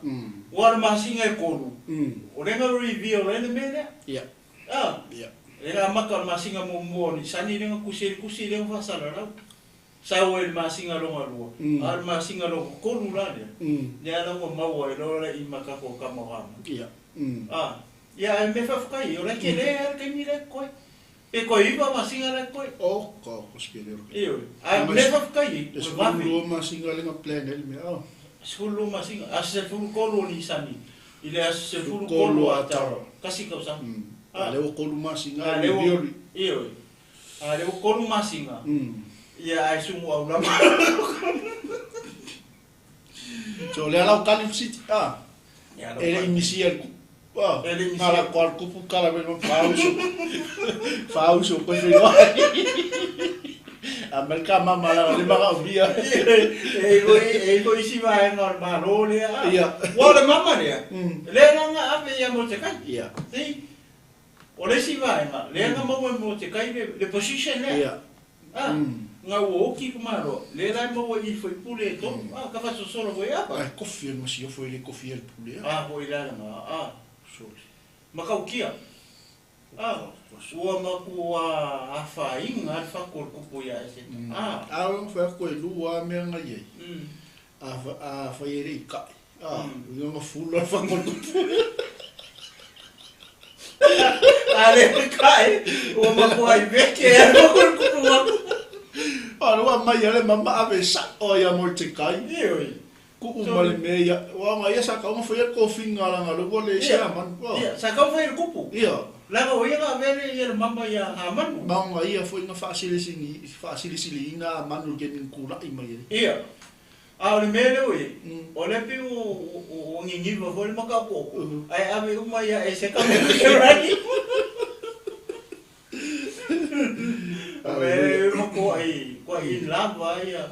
Wa masinga e kolu. O lenga review le le mere. Ia. Ah. Ia. Le la maka masinga mo mo ni sani lenga kusi kusi lenga fasala la. Sa o le masinga longa lua. Al masinga longa kolu la le. Le ala wa maua e lola i makako ka mohama. Ia. Ah. Ia e me fa i o le ke le al ke ni le koi. Pe koi iwa masinga le koi. O ka ko skele ro. Iyo. A me fa kai Le o vafi. sulu masinga lenga plan ele me. Oh. Sulu masinga a se fulu kolu ni sani. Ile a se fulu Kolu kolu a a taro. taro. Kasi kau sa. A le o kolu masinga A le le o violi. Iyo. A le o kolu masinga. Ia ai sumu au lama. So le ala o Calif City. Ah. Ia E le imisia le kupu. Ah. E le imisia. Kala ko al kupu kala me whauso. Whauso ko whiro. Amerika mama la le maka o bia. E koi e koi si vai ngor ma ro le a. Ia. Wa le mama le. Le nga ave ia mo te kai. Ia. Si. O le si vai nga. Le nga mo mo te kai le position le. Ia. Ah. Nga o ki ku maro. Le la mo i foi pule to. Ah ka fa so solo ko ia. Ai kofi el masi ofo ele kofi el pule. Ah ko ila nga. Ah. Sorry. Makau kia. Ah. Ua makua a whainga al whakol kupu ia e se. Ah. A o fa ko lu a me nga ye. A a fa ye i ka. Ah, nga fula fa ko kupu. A le kai. Ua makua i veke e whakol kupu wa. A lo mai ale mama ave sa o ia mo te kai. Ioi. Ku u male me ia. Wa nga ia sa ka nga fa ye kofi nga la nga lo le se man. Ia, sa kau whai kupu. Ia. Langa o ia nga vele ia le mama ia ha manu. Ma nga ia foi nga faasilisini faasilisili ina manu ke ni kula i mai. Ia. A o le mele oi. O le pi o o ngingiva foi le makakoko. Ai ave uma ia e se ka me ke rani. Me mako ai ko i lava ia.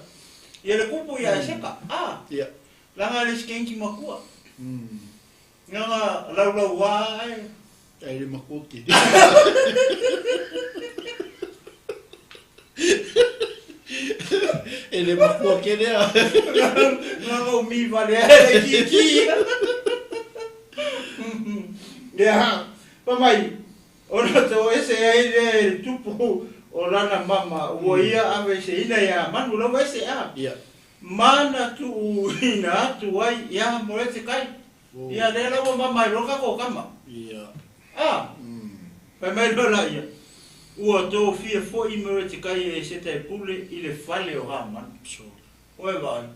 Ia le kupu ia e se ka. Ah. Ia. Langa le skenki makua. Nga lau lau wa ai. Ai le makoki. E le makoki le. Nga o mi vale ai ki ki. Ia, pa mai. Ona to ese ai le tupu o lana mama ua ia ave se ina ia manu lava ese a. Ia. Mana tu ina tu ai ia mo te kai. Ia le lava mama i roka ko kama. Ia. Ah. Pai mai lola ia. Ua tō fia foi me te kai e se te pule i le fale o ha manu. Oe vai.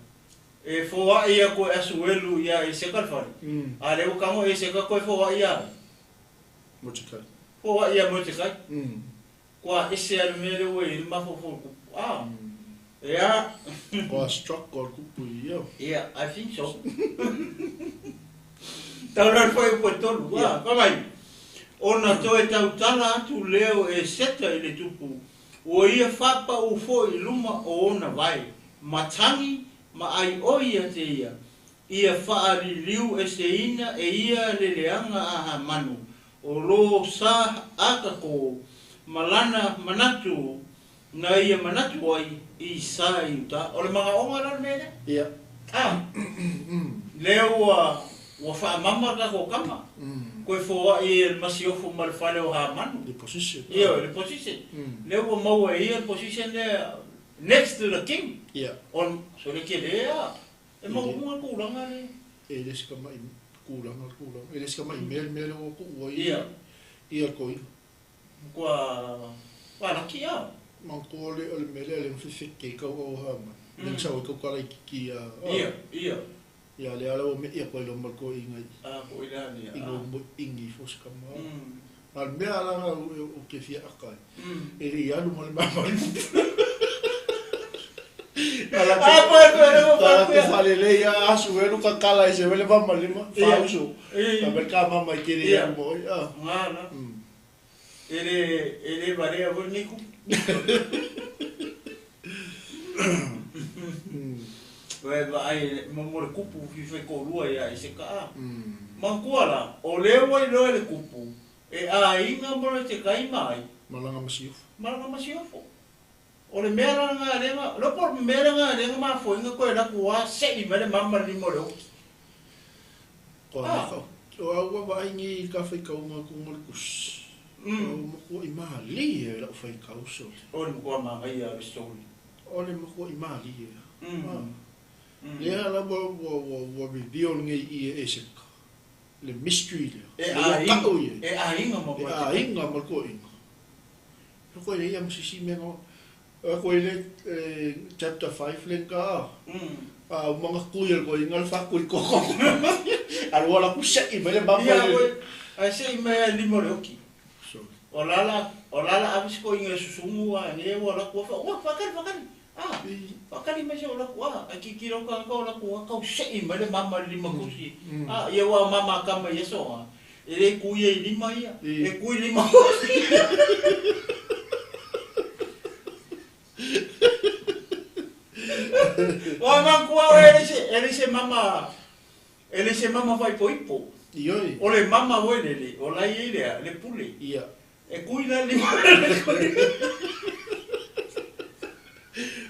E foa ia ko asuelu ia e se ka fale. A le o kamo e se ka koe foa ia. Mo te kai. Foa ia mo te kai. Kua ese al mere o e mafofo. Ah. Ia. Kua struck ko kupu ia. Yeah, I think so. Tau rā whai po tolu. Ah, pa mai. Ona toe tautala atu leo e seta i le tupu. O ia whapa o fo i luma o ona vai. Matangi ma ai o ia te ia. Ia whaariliu e se ina e ia leleanga aha manu. O lo sa akako malana manatu na ia manatu ai i sa i uta. O le mga onga la mele? Ia. Ah. Leo ua whaamama ka ko kama. Koe foa i el masiofo ma le fale o ha manu. Le position. Ia, le position. Leo ua maua e ia le position le Next to the king. Ia. On so le kele a. E maualuga le tulaga le. E le se tama'i tulaga le tulaga. E le se tama'i mea le mea lea ua tuu ai. Ia. Ia le toeaina. Matua palaki a. Manatua le o le mea lea lea na fefete ai kau au ha mai. Lea na sau ai kau kalaititi ia. Ia, ia. Ia lea la ua me'i atu ai loa ma le toeaina i. A toeaina ia. I lou moeini ifo se tama. A o le mea la ou te fia aka ai, e le i alu ma le mamalu. Tagata faalelei a asu elu kakala i se wele mama lima, fauso. Ka mea ka mama i kere ia mo oi. Ngana. E le valea foi lenei kupu. Ua e vaai mo le kupu fia faitoalua ia Iseka a. Manatua la, o lea ua iloa e le kupu, e aiga ma le tekai ma ai. Malaga ma siofo. Malaga ma siofo. O le mea la lena lea na, iloa po o le mea lena lea na mafuaina toe alu atu a sei mai le mama i le lima o le oti. Ah. O au ua vaai nei i ka faitauga atu ma le tusi. Ua matuai malie lau faitau sole. O le matua manaia o le story. O le matuai malie. Lea lava ua reveal nei i e Eseka le mystery lea. E aiga, e aiga ma E aiga ma le toeaina. E koe le ia ma sisi mea na koe le chapter 5 le ka a umanga kui le koe inga le fa kui koko. Alu ala ku sei mai le mama. Ia koe ai sei mai a lima le oki. O lala o lala ave se koinga e susugu a ne ua laku fa ua fakali fakali. Ah fakali mai se o laku a ai kiki lau ka o laku a kau sei mai le mama le lima kusi. Ah ia ua mama kama ia so a. E le kui ai lima ia. E kui lima kusi. Ua makua o e le se mama e le se mama faaipoipo. Ioe. O le mama oi lele, o lai ai lea, le pule. Ia. E kui la lima.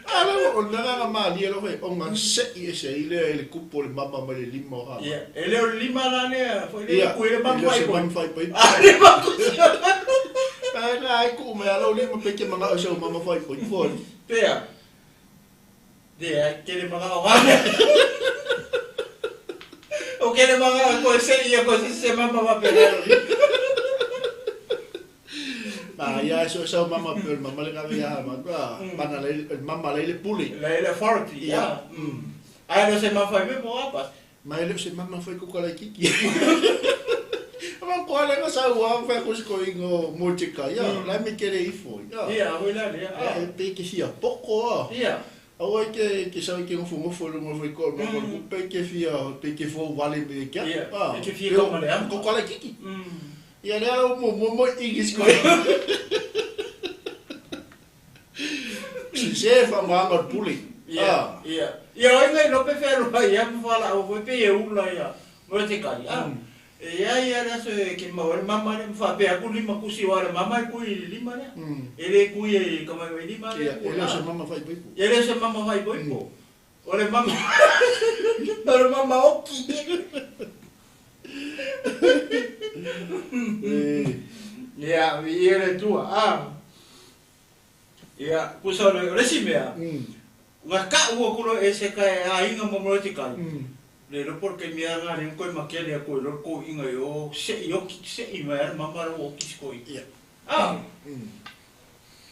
A la o le agaga malie lava e ona sei ese ai lea e le kupu o le mama mai le lima o Hama. Ia, e le o le lima la lea, foi lea e kui le mama E le o se faaipoipo. mama faaipoipo. A le makusi. Ae na ai kuu mai ala o lima pe ke mangao i sau mama faaipoipo ali. Pea. Lea, ke le mangao ngane. O ke le mangao koe se ia koe se se mama wa pe Ma ia so sau mama pe mama le kawe ia ma mana le mama le le pule. Le le authority. Ia. Ai le se mama fai pe mo apa. Ma le se mama fai kuka lai kiki. Ma ko le nga sau wa fai ko sko ingo mo tika ia la me kere ifo. Ia. Ia, hoi la le. E pe ke fia poko a. Ia. Aua ke ke sau ke ngofo ngofo le ngofo ko ma ko pe ke fia pe ke fo vale me ke. Ia. E ke fia ka male am. Ko la kiki. Ia lea o mo mo mo ingis ko. Se fa ma pule. Ia, ia. Ia oi ngai lope fe ro ia mo fala o foi pe e ula ia. Mo te kai. Ah. Ia ia la se ke ma o mama le fa pe aku lima kusi wa le mama ku i lima le. E le ku i ka mai lima le. Ia, e le se mama fai poipo. E le se mama fai poipo. O le mama. O le mama oki. Ia, ia le tua. Ah. Ia, kusa o le si mea. Nga ka ua kulo e se ka e aiga mo mo te kai. Le lo porque mea nga le koe makele a koe lo ko inga yo se i oki se i mai ara mama ro oki skoi. Ia. Ah.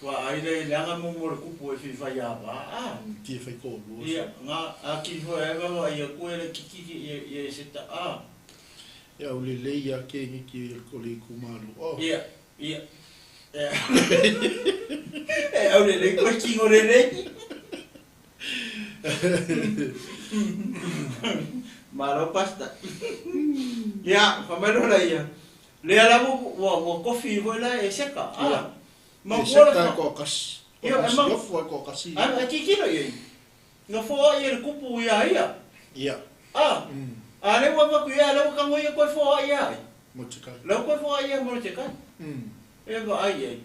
Wa ai le langa mo mo le kupu e fi fai a ba. Ah. Ti fai ko lo. Ia, nga a ki ho e va ia koe le kiki ia ia se ta ah. Ia o le lei ia ke ngi ki ko le ku malu. Oh. Ia, ia. E au le le koe ki ngore le. Malo pasta. Ia, whamero la ia. Lea la ua ua kofi hoi la e seka. Ia. Ma E kua seka la e ko kasi. Ia, Ko e kasi ma- ofu e ko kasi. A kikilo ia. Nga foa ia le kupu ia ia. Ia. Ah. A le ua maku ia, le ua kango ia koe foa ia ai. Mo te kai. Le koe foa ia mo te kai. E va ai ai.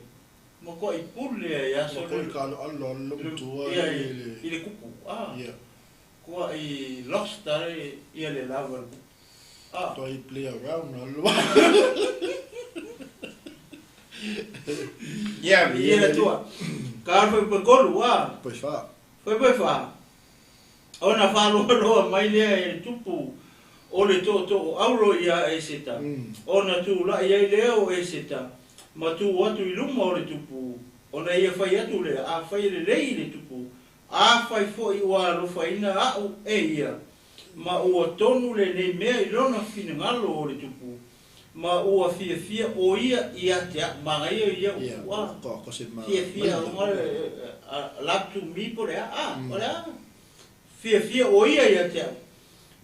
Ma koe i pule ia Ma so koe ka alo alo alo tua ia i le. i le kupu. Ah. Ia. Kua i lost are ia le lava le kupu. Ah. Toi play around alo. Ia, ia le tua. Ka foi pe kolu a. Poi fa. Foi pe fa. Ona faaloaloa mai lea e le tupu o le tootoo auro iā Eseta, ona tulai ai lea o Eseta ma tu atu i luma o le tupu, ona ia fai atu lea, Afai e lelei i le tupu, afai foi ua alofaina a'u e ia, ma ua tonu lenei mea i lona finagalo o le tupu, ma ua fiafia ʻo ia ia te a'u, manaia ia upu a, fiafia love to me po o le a, a, o le a? Fiafia ʻo ia ia te a'u,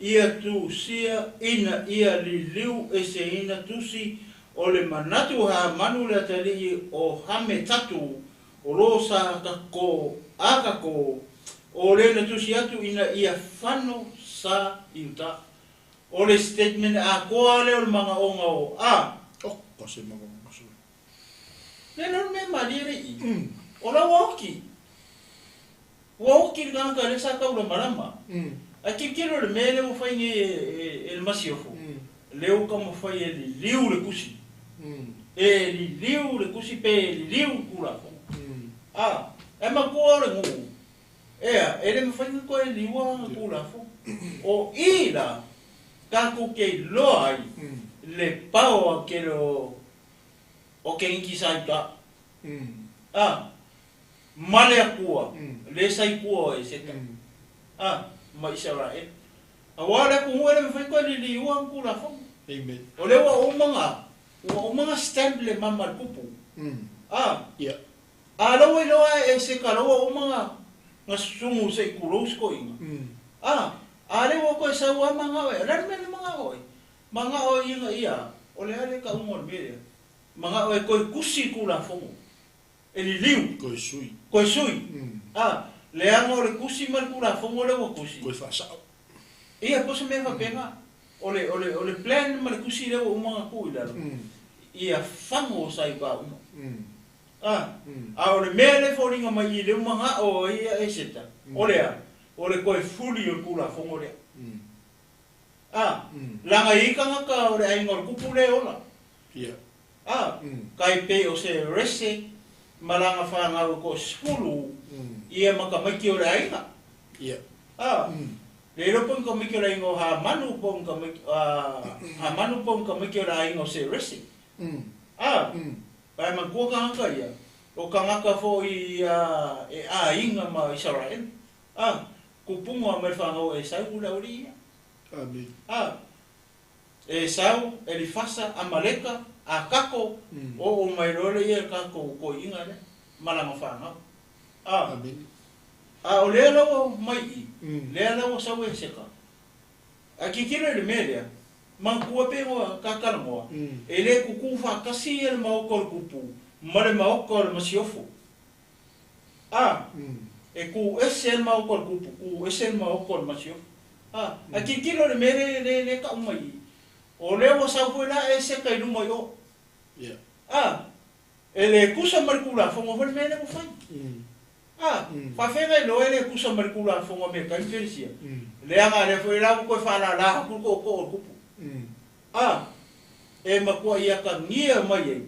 ia tusia ina ia liliu eseina tusi o le manatu Hamanu le atalii o Hametatu o lo sa kako a kako o le na tusi atu ina ia fano sa i uta. O le statement atoa lea o le magaoga o a. Oko se magaoga sui. Le le mea malie le i. O la ua oki. Ua oki le tagata lea sa taulamalama. Ae tilotilo i le mea lea ua fai nei e le Masiofo, lea ua taumafai e liliu le tusi. E liliu le tusi pe liliu le Tulafono. A, ae manatua o le nuu, ea, e le mafai ona toe liua lana Tulafono. O i la tatou te iloa ai le power tele o Keniti sa i uta. A, ma le Atua, le sa i tua o Eseta, a, ma Isaraelu. Aua o le atunuu e le mafai toe liliua ana Tulafono. Amen. O lea ua uma na, ua uma na stamp le mama le pupu. A, a la ua iloa e Eseta la ua uma na, na susugu se i tulou si toeaina. A, a lea ua toe sau lava manao e, o le a le mea lea manao ai? Manao ai ina ia, o le a le tauga o le mea lea? Manao e toe tusi le Tulafono. E liliu. Koe sui. Koe sui. A, leaga o le tusi ma le Tulafono lea ua tusi. Koe faasao. Ia, po o se mea faapena. O le, o le, o le plan ma le tusi lea ua uma ona tuu i lalo, ia fago sa i va uma. A, a o le mea lea e foliga mai i lea ua manao ai ia Eseta, o le a? O le toe fuli o le Tulafono lea. A, leaga e i ai tagata o le aiga o le tupu lea e ola. Ia. A, kai pei o se rese ma lana fanau e toasefulu ia ma tamaiti o le aiga. Ia. A, le iloa po o ni tamaiti o le aiga o Hamanu po o ni tamaiti, a, Hamanu po o ni tamaiti o le aiga o Serese. A, ae manatua tagata ia, o tagata foi ia e aiga ma Isaraelu. A, kupuga mai le fanau o Esau le aualii ia. Amen. A, Esau, Elifasa, Amaleka, Akako, oo mai loa lea ia tatou toeaiina lea ma lana fanau. A, Amen. a o lea la ua mai i, lea la ua sau e Seka. Ae tilotilo i le mea lea, manatua pe ua tatalanoa, e le tutu faatasi ia le maota o le tupu ma le maota o le masiofo. A, e tu ese le maota o le tupu, tu ese le maota o le masiofo. A, ae tilotilo i le mea lea, lea, lea e tau mai i, o lea ua sau foi la e seka i luma i o. A, e le tusa ma le Tulafono foi le mea lea ua fai. A, faafegai loa e le tusa ma le Tulafono a mea kai ma Felesia, leaga lea foi la ua toe faalala atu le tootoo o le tupu. A, e matuai atagia mai ai.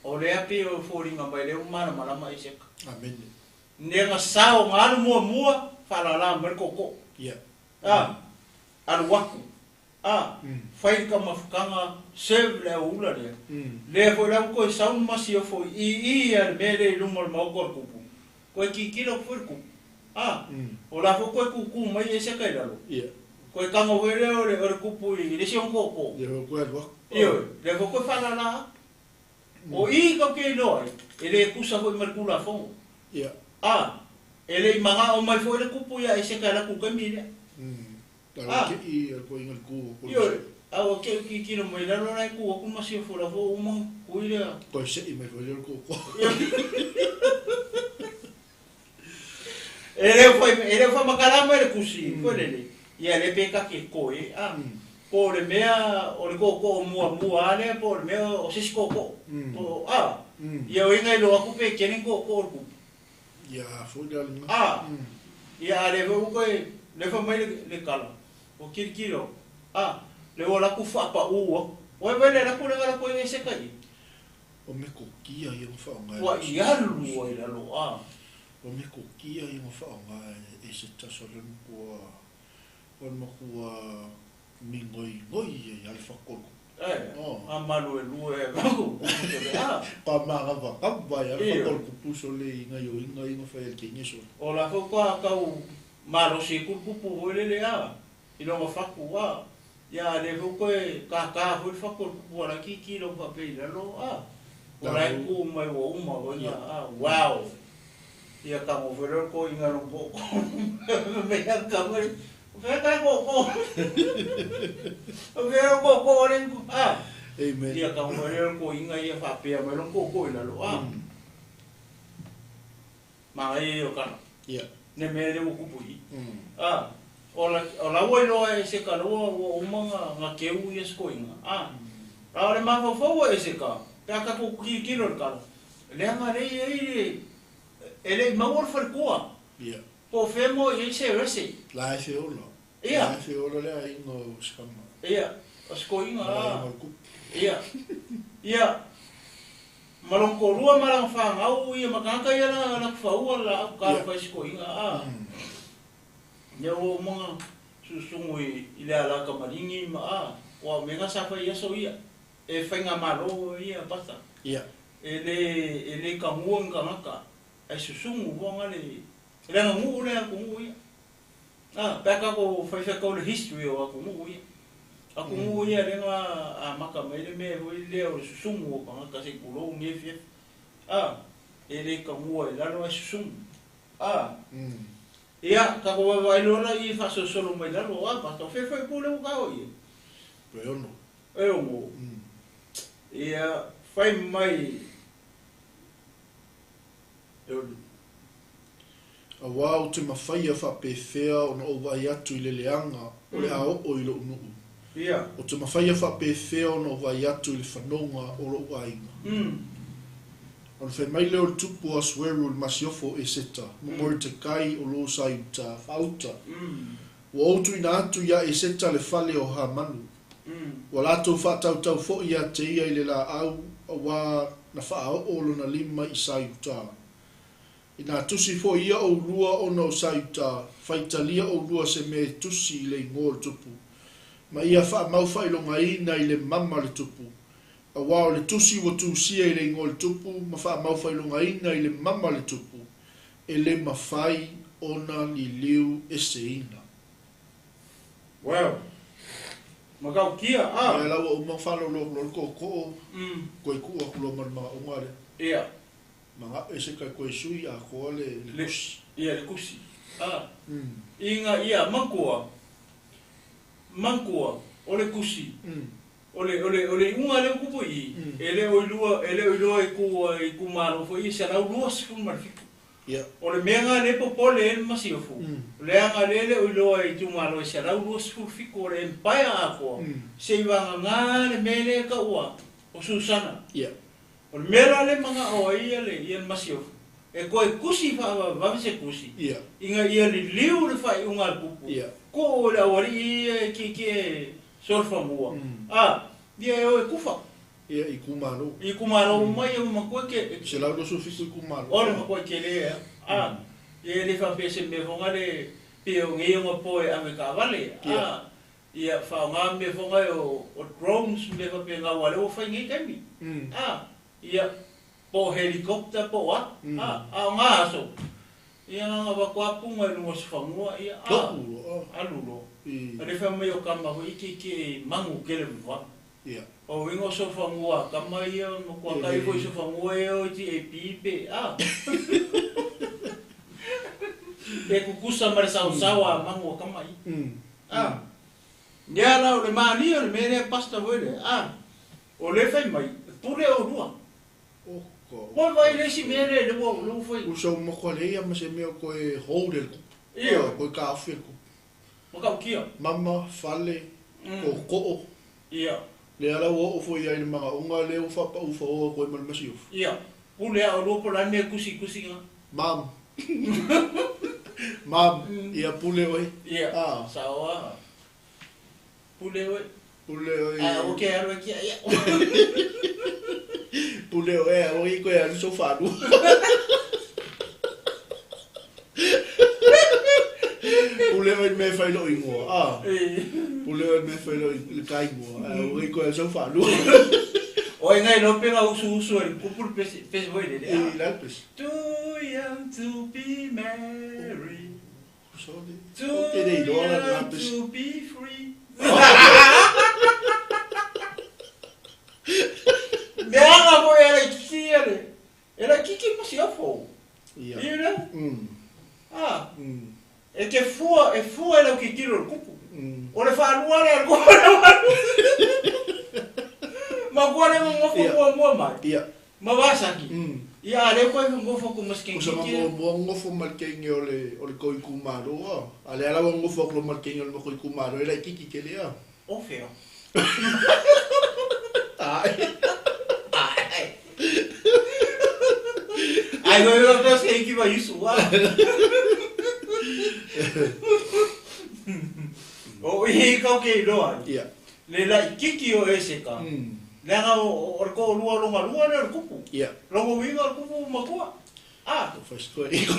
O lea pei o foliga mai lea ua malamalama Isaka. Amene. Nega sao na alu muamua faalala mai le tootoo. Ia. A, alu atu. A, fai le taumafataga serve le auula lea. Lea foi la ua toe sau le masiofo i i a le mea lea i luma o le maota o le tupu. Toe tilotilo atu foi le tupu. A, o la foi toe tutu mai Isaka i lalo. Ia. Toe tago foi lea o le tupu i le isi ona tootoo. Lea foi toe alu atu. Ioe, lea foi toe faalala atu. O i tou te iloa ai, e le tusa foi ma le Tulafono. Ia. A, e le i manao mai foi le tupu ia Eseka e latou taimi lea. A. Ke i a koe inga le ku o Ioe, a ua ke i kilo mai lalo la e ku aku ma sia fula fo uma kui lea. Koe se i mai foi le ku ko. E le fai e le fa makala mai le kusi, foi lele. Ia le pe ka ke koe, a. Po o le mea o le tootoo muamua lava lea po o le mea o se isi tootoo. Po o a? Ia o inga iloa atu pe kene ni tootoo o le tupu. Ia foi le alima. A! Ia a lea foi ua toe lefa mai le tala, ua tilotilo, a, lea ua alu atu faapau atu. Ua vaai le alu atu lea na alu atu ai eseka i i. O metotia ia na faaaoga e Ua i alu ai i lalo a. O metotia ia na faaaoga e Esetasi o le matua o le matua migoigoi ai lava le fatu o le kupu. E, a maluelue ai ma kupu sole a. Pa magavagava ai lava le fatu o le kupu sole i gaioiga ia na fai e le teine sole. O la foi ua tau malosi ai kulukupu foi lele a i lona fatu a. Ia a le foi toe tata foi le fatu o le kupu laitiiti lau faapea i lalo a. O la e tu mai ua uma foi na a. Wow! Ia tago foi lea o le toeaina i lona tootoo fai mai ia tama le o fea tae tootoo? O fea lou tootoo lea a? Amen. Ia tago foi lea o le toeaina ia faapea mai lona tootoo i lalo a. Manaia ia o tala. Ia. Ne mea lea ua tupu i i. A, o la, o la ua iloa e Eseka la ua, ua uma na, na keu ia sikoiga. A, a o le mafaufau o Eseka, pe a tatou tilotilo i le tala, leaga lea e i ai le, e le i maua le faletua. Ia. Po o fea mo i ai Serese. La e feola. Ia. La e feola le aiga o Sikama. Ia, o sikoiga, Ma le a. aiga o le Kupu. Ia. Ia. Ma lona toalua ma lana fanau ia ma tagata ia la latou faua le laau talofa i si toeaina a. Ia ua uma ona susugu i le ala tamaligi ma a, aua o mea na sa fai i aso ia, e faigamalo ia pasta. Ia. E le e le tagua ni tagata ae susugu foaga le le aganuu lea a atunuu ia. A, pe a tatou fai feakau i le history o atunuu ia. Atunuu ia lea na amata mai le mea foi lea o le susugu o tagata se i tulou lenei afiafi. A, e le tagua i lalo ae susugu. A, ia, tatou vaavaai loa la i faasolosolo mai lalo, a, pasta, o fea foi pule ua ta o i ai? E ono. E ono. Ia, fai mai. E ono. Auā ou te mafaia faapefea ona ou vaai atu i le leaga o le a oo i lou nuu. Ia. Ou te mafaia faapefea ona ou vaai atu i le fanoga o lou aiga. Ona fai mai lea o le tupu o Asueru i le masiofo o Eseta, ma Moretekai o lo sa i uta, faauta. Ua ou tuuina atu iā Eseta le fale o Hamanu. Ua latou faatautau foi ia te ia i le laau, auā na faaoo lona lima i sa i uta. Inā tusi foi ia ʻoulua ona o sa i uta, faitalia ʻoulua se mea e tusi i le igoa o le tupu, ma ia faamau-faailogaina i le mama o le tupu. Auā o le tusi ua tusia i le igoa o le tupu ma faamau-faailogaina i le mama o le tupu, e le mafai ona liliu eseina. Well, matautia, a. Ia la ua uma ona faalolo atu loa le tootoo, toe tuu atu loa ma le manaoga lea. Ia. Manao e se kai toe sui atoa le Le, tusi. ia, le tusi, a. Ina ia matua, matua o le tusi, o le, o le, o le iuga lea ua tupu i i, e le o iloa, e le o iloa i ku, itumalo foi ia 127. Ia. O le mea lena lea e popole ai le masiofo, leaga lea e le o iloa e itumalo e 127 o le empire atoa, seivagana le mea lea e taua o Susana. Ia. O le mea la lea e manao ai ia le ia le masiofo, e toe tusi faavavevave se tusi, Ia. ina ia liliu le faaiuga a le kupu, Ia. tuu i le aualii ia e tietie solofanua, a, ia e o e kufa. Ia, i itumalo. I itumalo uma ia ua matua ke. 127 itumalo. O le matua tele lava, a, ia e le faapea se mea foi lea pei o nei ona po e ave taavale, a, ia faaaoga mea foi lea o drones ma mea faapena aua o lea ua fai i nei taimi, a, ia, po o helicopter po o a, a, a o na aso, ia na ona avatu lava puga i luga o se fanua, ia, a, alu loa. A le fai mai o kama foi ikeike e magu tele vavao. Ia. O uiga o sofanua a kama ia ma kuatai foi sofanua ia o GAP pe a. Pe kukusa ma le saosaoa a magu a kama ia. A. Ia la o le malie o le mea lea pastor foi lea a. O lea fai mai, pule oulua. O ka. Ua vaai le isi mea lea lea ua lea ua fai. Usa uma koa le ia ma se mea koe hold e le kupu. Ia. Koe taofi e le kupu. Matautia. Mama, fale, tootoo. Ia. Lea la ua oo foi i ai le manaoga lea ua faapau faoa koe ma le masiofo. Ia. Pule a oulua po o le a le mea e tusitusi ina. Mam. Mam, ia pule oe. Ia. Ah. Sao lava. Pule oe. Pule oe. Ae aua ke alu ai kia ia. Pule o ea, o i koe alu so whālua. Pule o i me whai lo ingoa. Ah. Pule o i me whai lo le ka ingoa. O i koe alu so whālua. O e ngai lope nga usu usu e kupu le pese pese voi le. E la pese. Too young to be married. Sorry. Too young to be free. Leaga foi e laitiiti ia le, e laitiiti ma siofo. Ia. You know? Mm. Ah. Mm. E te fua, e fua e lau tilotilo i le kupu. Mm. O le faalua lea o le kupu le faalua. Makua le ngofo Ia. muamua mai. Ia. Ma vasaki. Mm. Ia a lea koe ngofo ku O sa masikengiti. mo mo ngofo ma le kenge o le o le koi kumalo a. A le ala wa ngofo ko ma le kenge o le koi kumalo e la kiki ke le a. O feo. Ai. Ai. Ai go yo to se ki va isu wa. O i kau ke iloa. Ia. Le la kiki o ese ka. Leaga o le ko lua longa lua le kupu. Ia. Longo winga o le kupu matua. Ah, O first koe i ko.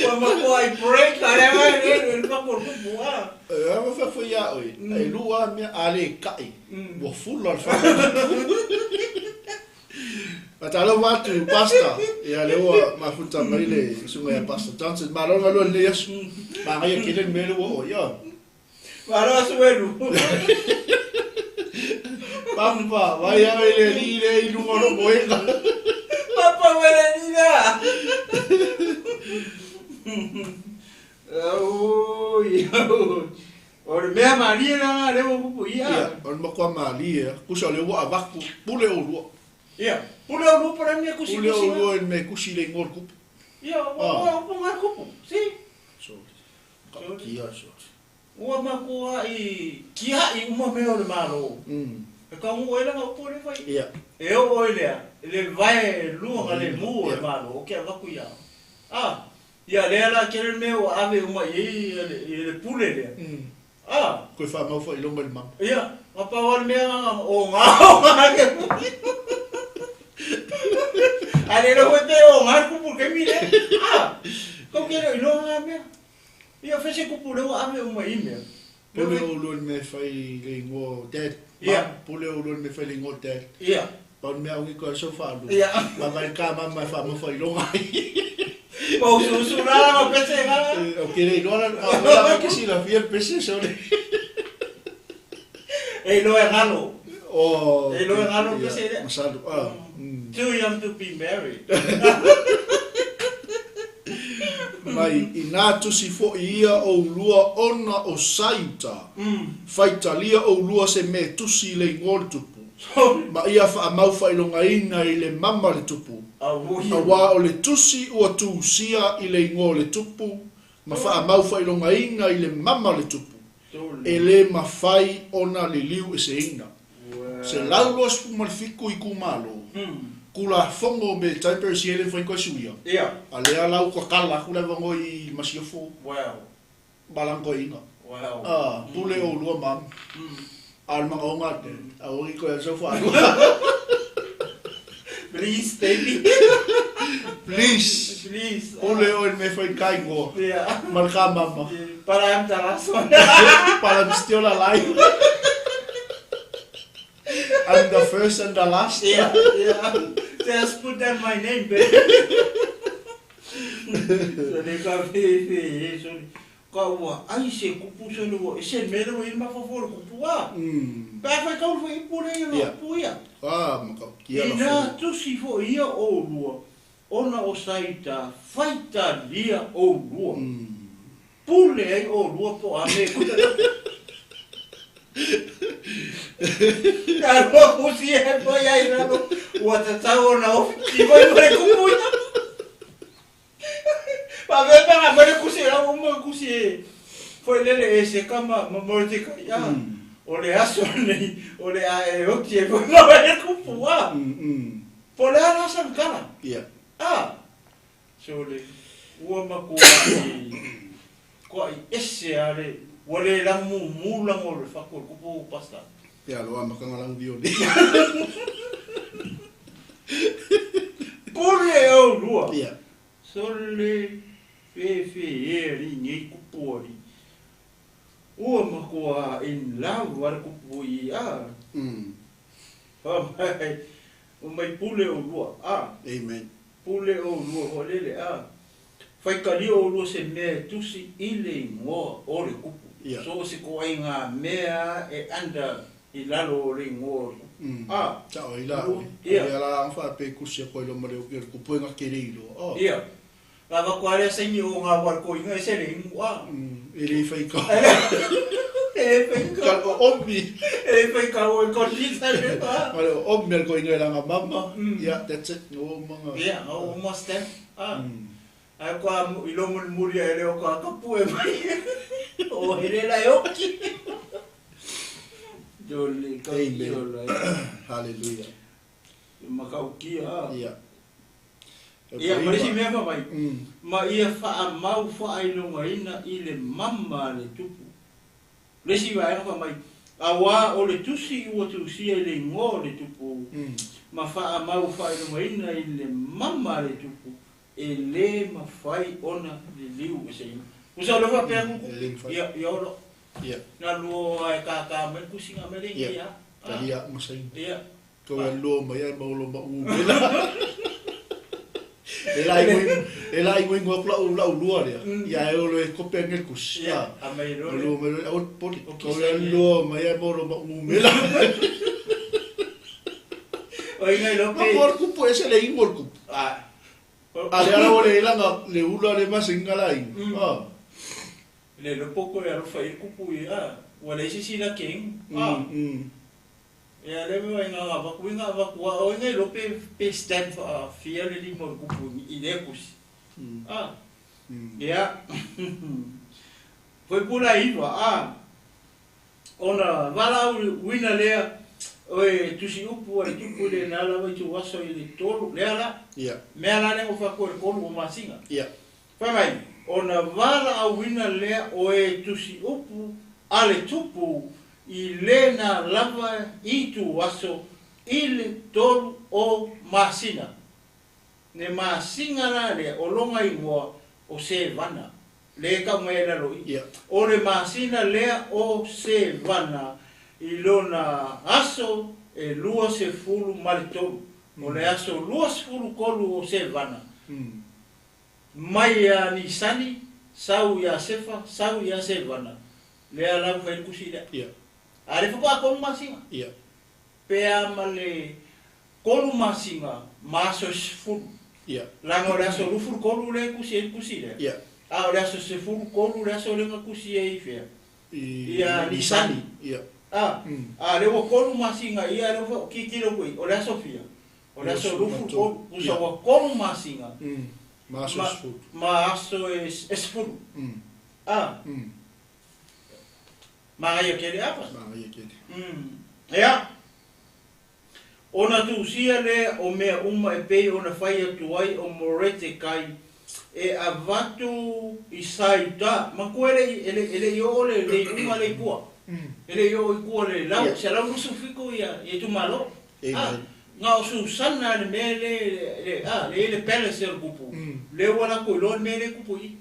ua matua i break a le le le le paku o le kupu ah. E a ma fa foi ia oi. E lua mea a le kai. Mm. Ua fula le fa. Matalo watu pasta. Ia le ua mafuta mai le sunga ya pasta Johnson. Malo ngalo le yasu. Ma ngai kele mele wo o ia. Malo suelu. Pampa, vai a le li le i lunga lo moenga. Papa wele nina. Oi. O le mea malie la le o kupu ia. Ia, on makua mali e. Kusa le ua avaku pule o lua. Ia. Pule o lua para mea kusi Pule o kusi. lua me kusi le ngol kupu. Ia, ua ua ngā kupu. Si. So. Ka kia so. Ua makua i kia i uma mea o le malo. E ka ngu oela ngā upu le fai. Ia. E o oi lea, le vae lua nga le mu o le Ia. malo, o kia vaku ia. Ah, ia lea la kere mea o ave uma i i le, i le pule lea. Ah, Koe wha mau wha ilonga le mama. ia, ngā pau ale mea ngā o ngā o ngā ke puki. A le lo te o ngā kupu ke mi le. Ah, kau kere ilonga ngā mea. Ia whese kupu leo ave uma i mea. Pule o lua me whai le ingoa dad. Ia. Pule o lua me whai le ingoa dad. Ia, Pau mea ungi koe so wha lu. ia. Ma vai ka mama wha mau wha ilonga. Pau susu la ngā pese ngā. O kere iloa la la la ke si la fia pese so le. E iloa e ngalo. O. E loa ngalo pese lea. Masalu. Ah. Too young to be married. Mai i nā tusi fo i ia o lua ona o saiuta. Whaitalia o lua se me tusi le ingoa le tupu. Ma ia wha mau whailongaina i le mama le tupu. A wui. A wā o le tusi ua tūsia i le ingoa le tupu. Ma wha mau whailongaina i le mama le tupu. E le mawhai ona le liu e se ina. Se lau loa spu malfiku i kumalo. Kula fongo me taiper si ele whai koe suia. Ia. A lea lau kwa kala kula vango i masiofo Wow. balango inga. Wow. Ah, pule o lua mam. Al mga onga te. A ogi koe so wha. Please, baby. Please. Please. Pule o me whai kai ngoa. Yeah. Malka mama. But I'm the last one. But I'm still alive. I'm the first and the last. Yeah, yeah. Just put down my name, baby. So le ka fe fe e so ka ua ai se kupu so le ua e se mele ua i mafafo le kupu a. Pa fai kau fai ipu le ia Yeah. kupu ia. Ah, maka kia la Ina fo. tusi fo ia o lua, ona o saita faita lia o lua. Pule ai o lua po a me kuta. Ka roa kusi e po ia i lalo, ua tatau ona ofi, ti voi mo le kupu ia. Pa ve pa nga mo le kusi la uma kusi e. Foi lele e se kama ma mo te ka ia. O le aso nei, o le a e oti e foi mo le kupu a. Po le ala sa kala. Yeah. Ah. So le ua makua i kua i ese ale ua le lamu mu lango le faku o le kupu pasta. Ia lo ama kanga lang violi. Pule au lua. Ia. Sole fe fe e ri nei kupu ali. Ua makoa in love ar kupu i a. Oh mai. O mai pule o lua. A. Amen. Pule o lua ho lele a. Whaikari o lua se mea tusi i le ingoa o le kupu. Ia. So se ko ai ngā mea e anda i lalo o le ingoa o le kupu. A. Sa o ila. Ia. Ia la ang fa pe kusi ko ilo mare o ke kupu nga kere ilo. Oh. Ia. Lava ko ale saini o ngā war ko inga e se le ingoa. E le fai ka. E fai ka. Ka o ombi. E fai ka o e kondisa le pa. Mare o ombi ko inga la mama. Mm. Ia, that's it. No manga. Ia, o mo stem. Ah. Ai ko i lo muli muli e leo ko kapu e mai. O hele la e oki. Jole ka Amen. yola. Hallelujah. Makaukia. Ia. Ia, ma isi mea fa mai. Ma ia wha mau wha ina i le mama le tupu. Le si vaega fa mai. A wā o le tusi ua tusia i le ingoa o le tupu. Ma wha mau wha ina i le mama le tupu. E le mawhai ona le liu e se ina. Usa o le wha pea kuku. E le mawhai. Ia, ia olo. Ia. Nā lua e kākā mai kusinga mai le Ia. ia. Talia masai. Ia. Ko e lo mai ai maulo ma u mela. E la i e la i ngoi kula u la u lua lea. Ia e olo e kope ngel kus. Ia. A mai Lo lo. mai au poli. O Ko kisa e ia. lo mai ai maulo ma u mela. O inga i Ma lope. por kupu e se le ingol kupu. Ah. A le ala ole ilanga le ula le masinga la ing. Ah. Le lo poko e alofa i kupu i a. Ua le isi sila king. Ah. Ia le mea inga ngā vaku, inga vaku, o inga i lope pe stamp a fia le lima o le kupu i le kusi. Ah. Ia. Foi pula iwa, ah. Ona vala au wina lea, o e tusi upu a le tupu le nā lawa i tu waso i le tolu, lea la, Ia. mea la lea o whaku le kolu o masinga. Ia. Fai mai, ona vala au wina lea o e tusi upu a le tupu i le nā lava i tu aso i le tolu o masina. Ne masinga la lea o longa ingoa o Sevana. Le ka mai la loi. Ia. O le masina lea o Sevana i lona aso e 23. O le aso 23 o Sevana. Mai a Nisani, sau ia Sefa, sau ia Sevana. Lea lau whai kusi lea. Ia. A le whakua kolu masinga. Ia. Pea ma le kolu masinga, ma aso 10. Ia. Langa o le aso 23 le kusi e kusi lea. Ia. A o le aso 13 le aso lenga kusi e i whea. Ia, Nisani. Ia. A, a le ua kolu masinga, ia le ua kikilo kui, o le aso fia. O le aso 23, usa ua kolu masinga. Ma aso 10. Ma aso e 10. A, ma ia kere apa. Ma ia kere. Ia. Ona tusia le o mea uma e pei ona whai atu ai o Morete kai e avatu i Saita. Ma koe le ele i o le le uma le kua. Ele i o i kua le lau. Ia. Se lau nusu fiko ia i tu malo. Amen. Ngā o Susana le mea le le a le le palace le kupu. Le wala ko lo mea le kupu i.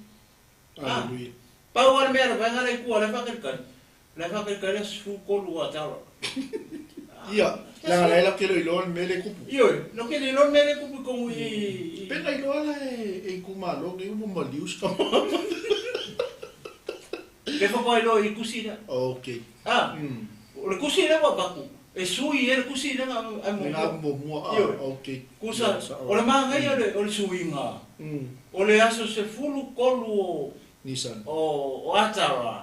Hallelujah. Pau ale mea le vaenga le kua le whakalikali. Le whakalikali le sufu kolu a tala. Ia. La la la kelo ilo le mele kupu. Io, no ke le lo mele kupu kongu i. Pena ilo ala e e kumalo ke umu malius ka. Le whakoi lo i kusina. Okay. Ah, o le kusina wa baku. E sui e le kusina nga ai mo. Nga mo mo ah Io. okay. Kusa, o le maangai o le o le suinga. O le aso se fulu kolu o Nissan. o o atara.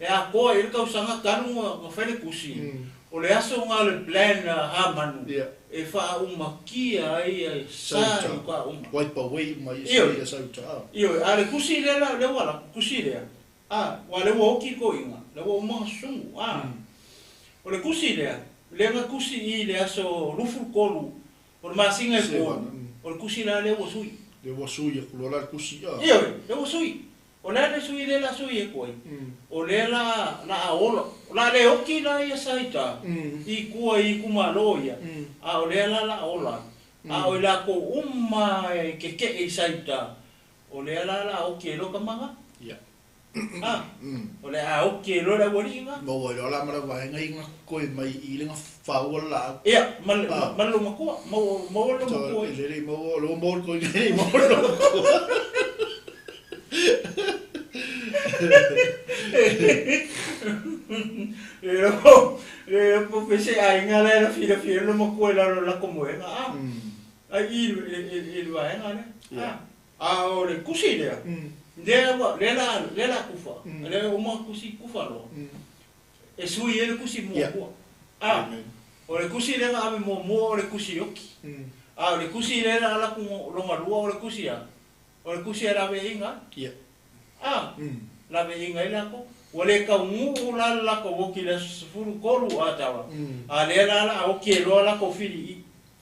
E a koa i le kausanga tanu nga whai le kusi. O le aso nga le plan a manu. Ia. E wha umakia ai e sa Sauta. i ka uma. Wipe away mai Io. ia sauta. Ah. Io, a le kusi le la le wala kusi le. A, wa le wa oki ko inga, le wa uma sungu. A. O le kusi le, le nga kusi i le aso lufu kolu. O le masinga e Se ko. wana, O le kusi la le wa sui. Le wa suia kulo la kusi ah. Io, le wa sui. O le a le sui lea la sui e koe. O lea la la a ola. La le oki la ia saita. I kua i kumalo ia. A o lea la la ola. A o la ko uma e ke ke i saita. O lea la la oki e loka manga. Ia. Ah. O le a oki e lola wali inga. Ma ua iloa la ma le vaega i gakoe mai i le gafaua le laau. Ia, ma lo makua. Ma ma lo makua. E lelei maua o le ua maua le koina e lei maua le makua. Le po le po pese ai nga la la fila fila lo makua la lo la como e ah. Ai i i i vaega le. Ah. A o le kusi lea. Le le la le la kufa. Le o ma kusi kufa lo. E sui e le kusi mua. Ah. O le kusi le ave mo mo o le kusi oki. A o le kusi le la la ku longa lua o le kusi a. O le kusi a la ve inga. Ia. Ah. La ve inga ila ko. O le ka ngu la la ko woki le sefulu kolu a tawa. A le la la o ke lo la ko fili i.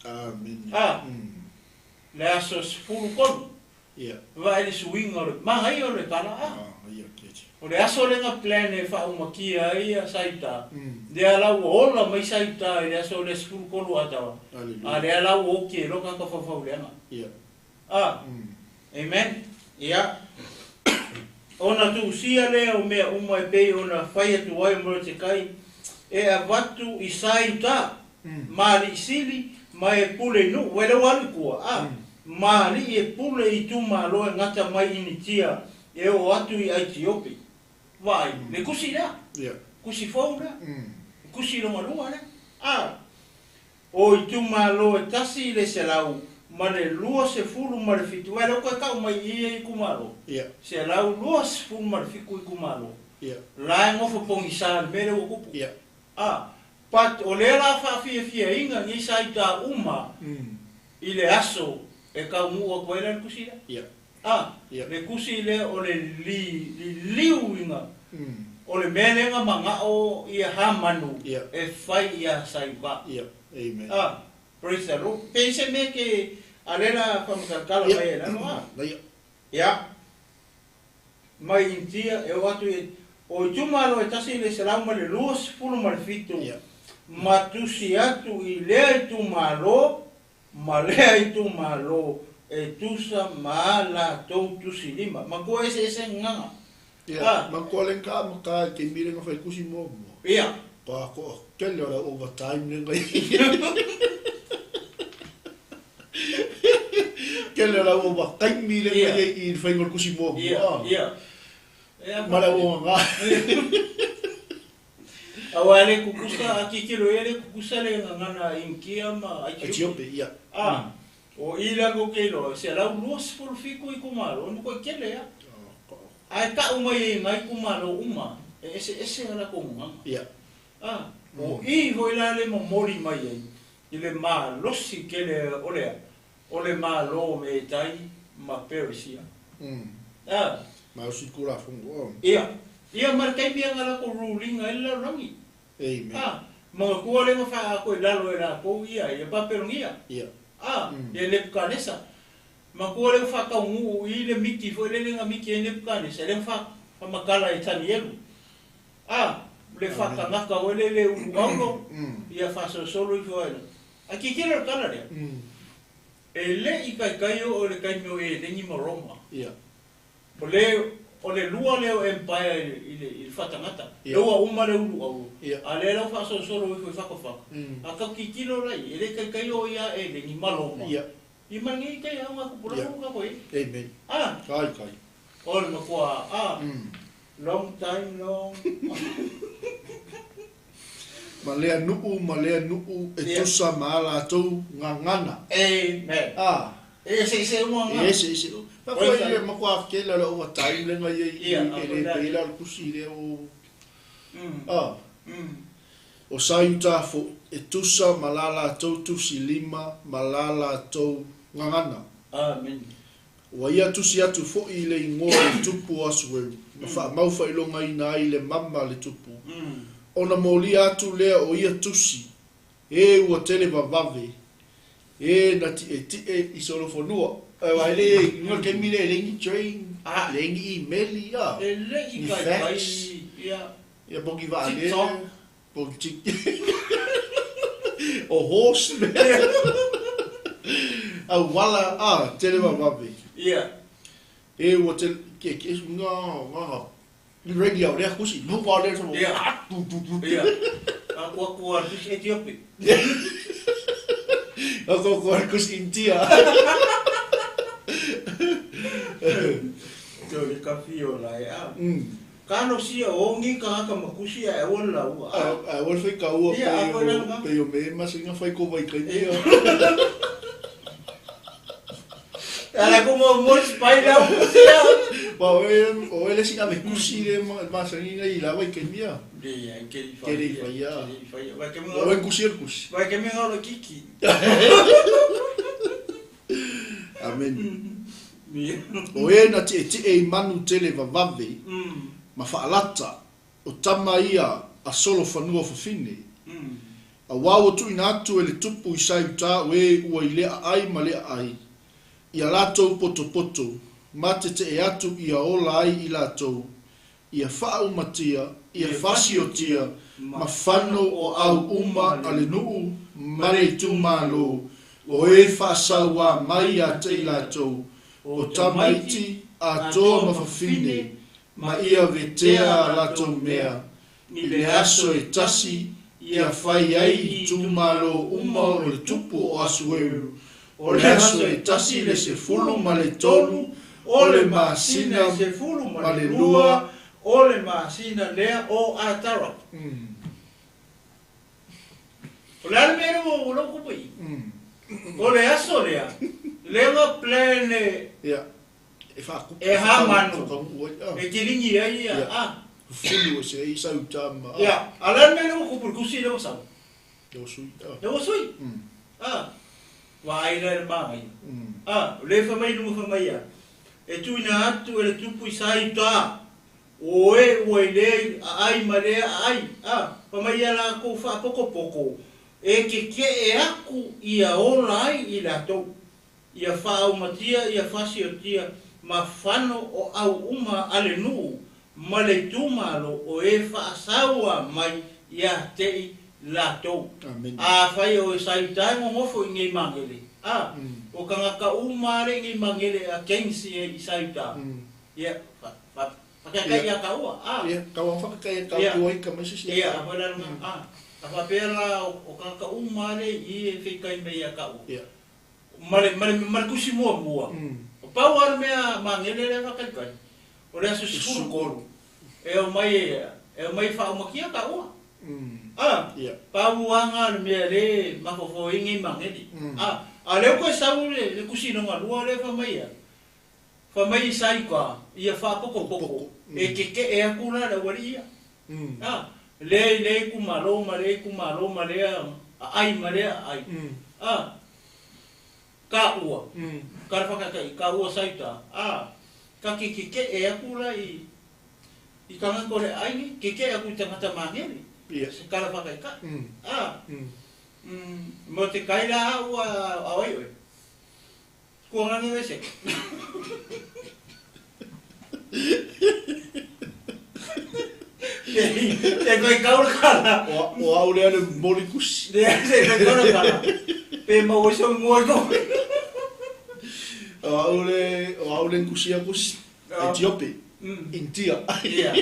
Amen. Ah. Le aso sefulu kolu. Ia. Va ele suinga o le maha o le tala a. Ah, ia keti. O le aso lenga plan e whaumakia ia saita. Le ala ua ola mai saita i le aso le sefulu kolu a tawa. Hallelujah. A le ala ua oki e loka ka whawhauleanga. Ia. Ah. Amen. Ia. Ona tuusia lea o mea uma e pei ona fai atu ai mo te kai e avatu i saita maali sili ma e pule nu wele walu kua a maali e pule i tu malo e ngata mai initia e o atu i Etiopi vai le kusi lea. Ia. Kusi fou lea. Kusi longa lua lea a o i tu malo e tasi le selau ma le 27 wele ko ka mai i i kumalo. Ia. Se lau 27 i kumalo. Ia. La ngofo pongi sa mele o kupu. Ia. Ah, pat o le la fa fia fia inga ni saita uma i le aso e ka mua ko le kusi le. Ia. Ah, Ia. le kusi le o le li li liu inga. O le mele nga manga o ia hamanu Ia. E fai ia saiva. Ia. Amen. Ah, praise the Lord. Pense me ke alela famakakala mai la no. Ia. Ia. Mai intia e o atu e o tumalo e tasi le selau ma le 27. Ia. Matusi atu i lea i tumalo, ma lea i tumalo, e tusa ma la tou tusi lima. Ma kua ese ese nganga. Ia. Ah. Ma koa le ka ma ka te mire nga fai kusi mo mo. Ia. Pa ko kele ora overtime le ngai. Kele ora overtime le Ia. ngai i fai ngol kusi mo mo. Ia, ia. Ia. Ma la o nga. Awa le kukusa, a kikilo ia le kukusa le ngangana inkia ma Etiopi. Etiopi, ia. Ah, o ila ko ke lo, se lau 27 i kumalo, ono koe kele ya. Ai ka uma i ngai kumalo uma, e ese ese ala ko nganga. Ia. Ah, o i hoi la le momori mai ai, i le malosi kele o lea, o le malo me tai ma Perisia. Ah, Ma o si kura fongo. ia, ia mar kai bia ngala ko ruling ai la rangi. Amen. Ah, mga kua le nga ko lalo e la ko ia, ia papelongia. Ia. Ah, ia Nebuchadnezzar. Makua le whakaungu i le miki fo le nga miki e Nebuchadnezzar, le wha whamakala e Tanielu. Ah, le whakangaka o le le uluaulo, ia whasosolo i fo. A ki kira kala lea. E le i kai kai o le kai meo e lengi ma Roma. Ia. O le lua leo empire i le i whatangata. Ia. Lua uma le ulu au. Ia. A le lau whasosolo i fo i whakawhaka. A ka kikilo lai, e le kai kai o ia e lengi ma Roma. Ia. I mangi kai au ngā kupura Ia. ka koe. Amen. Ah, Kai kai. o le makua, ah, long time long. Ma lea nuu, ma lea nuu, e Ia. tusa ma ala tou ngangana. Amen. Ah, E se se uma e ngā. se se. Ma koe le ma koa kele le overtime le ngai i Ia, e le peila le kusi le o. Ah, o saiuta fo e tusa ma lala tou tusi lima, ma lala tou ngangana. Amen. Ua ia tusi atu fo i le ingoa le tupu o Asueru. Ma wha maufa i longa ina ai le mama le tupu. Ona molia atu lea o ia tusi. E ua tele vavave. E na ti e ti e i solo fonua. E wa le ngol ke mile le ngi train. Ah. Leai ni email a. E le'i Ni taitai fax. ia. Ia po o ni vaalele. TikTok. Po o ni tik O horse Auala a, tele vavave. Ia. E ua tele ke ke nga nga ni radio lea kusi luga lea so. Ia. Tu tu tu. Ia. Aku aku artis Ethiopia. Aku aku artis India. Te o le kafi o la e a. Ka no sia o ngi ka ka makusi a e o la ua. A o fai ka ua Ia, a koe lana. pe o me ma singa fai ko vai kai Ia. ia. Ala ko mo mo spai la sia. Pa o e o ele singa me kusi le ma singa i la vai kai ia. Ia, ke li Ke li whai, ia. Ke li whai. Vai ke O me e kusi el kusi. vai ke me ngaro kiki. Amen. Ia. O e na te te e manu tele vavave ma whaalata o tama ia a solo whanua whawhine. A wao tuina atu e le tupu i sai uta o e ua i lea ai ma lea ai. Ia lātou poto poto, ma te te e atu ia ola ai i lātou. Ia whaaumatia, ia fasiotia, ma whano o au uma a le nuu, ma le itumālo. O e whaasaua mai a te i lātou. O tamaiti, a toa ma whawhine, ma ia vetea a lātou mea. I le aso e tasi, ia whai ai i tūmālo uma o le tupu o Asueru. O le aso e tasi le sefulu ma le tolu, o le masina se fulu ma ma le le lua, lua. o le masina lea o Atara. O le ale mea o lau kupu i. O le aso lea, lea plan e Ia, e whaakupu. E hā manu. Whakaungu ai, ah. e kiringi ai ia. Ia. Ah, Fulu e se i sau tama. ah. ia, a le ale mea o kupu kusi lea o sau. Leo sui, ah. Lea o sui. Ah, wa ai lea le magai. Ah, o le whamai lunga whamai ia. E tuina atu e le tupu i sai tā. O e ua i le a ai ma lea a ai. Ah, whamai ia la kou whaapokopoko. E ke ke e aku ia ola ai i lātou. Ia whaaumatia, ia whasiotia, ma whano o au uma a le nuu, ma le tūmalo o e whaasaua mai ia te i lātou. Amen. A whai o e sai tai ngongofo i ngei mangele. A, o kangaka umare i ngei mangele a kensi e i sai tā. Ia, whakakai ia ka ua. A, Ia, ka wang whakakai ka Ia. tuai ka mai sisi. ia, a whai lalo nga. A, a whapera o kangaka umare i e whikai mei ia ka ua. Ia. Male, male, male kusi mua mua. O pau ara mea mangele le whakaikai. O le aso sifuru kolu. E o mai, e o mai whaomakia ka ua. A, Ia. pau anga le mea le mafofo ingi mangeli. A, a leo koe sau le, le kusi no lua le whamai ia. Whamai i sai ka, ia whapoko poko. Poko. E ke ke e aku la le wari ia. A, le le ku malo ma le ku malo ma le a ai ma le a ai. A, ka ua. Ka whakakai, ka ua saita. A, ka ke ke ke e aku la i, i kanga kore ai ni, ke ke aku i tangata mangeli. Ia. Se kala whakai ka. A, mo te kai la au a oi oi. Kua ngangi wese. Te koe kaura kala. O au lea le moli kusi. Te koe kaura kala. Pe mau oso ngoi ko. O au le, o au le kusi a kusi. Ah. Etiope. India. Ia.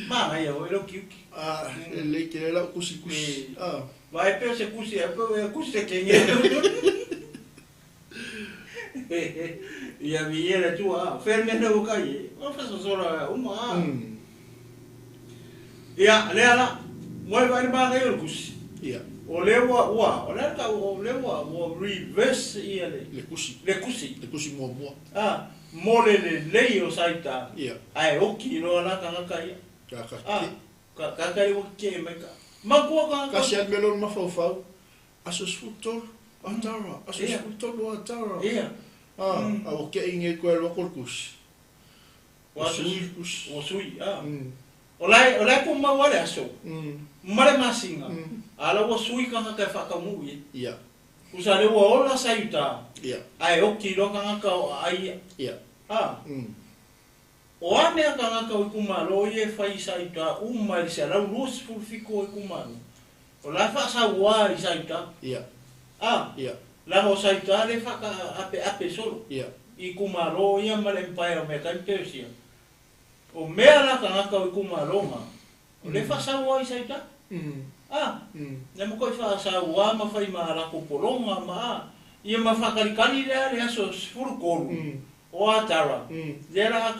Maa ia o ero kiuki. Ah, e le ke la kusi kusi. Ah. Vai pe se kusi, e pe kusi se kenge. Ia vi era tua, ferme no kai. O fa so sora uma. Ia, le ala. Moi vai ma ngai o kusi. Ia. O le ua ua, o le ka o le ua o reverse ia le. Le kusi. Le kusi. Le kusi mua mua. Ah, mo le le lei o saita. Ia. Ai oki no ala ka ka ia. Ka ka. Ah, ka ka ka o ke mai ka. Makua ka Ka si melo ma fau fau. Aso sfutol. Atara. Aso Ia. sfutol atara. Ia. Ah, a o ke inge ko el wakol kusi. O Wa sui kusi. O sui, ah. O lai ko mau ale aso. Mare masinga. Ala ua sui ka ka whakamu i. Ia. Usa le ua ola sayuta. Ia. Ai oki lo ka ka o ai. Ia. A. O a mea tagata o itumalo ia e fai i Saita uma i le 127 o itumalo, o la e faasauā i Saita. A. Leaga o Saita lea e faataapeape solo i itumalo ia ma le Empire o Meatai ma Peresia. O mea la tagata o itumalo na, o lea e faasauā i Saita. A. Lea ma toe faasauā ma fai ma a latou pologa ma a. Ia ma faatalitali lea le aso 13 o Atara, lea la a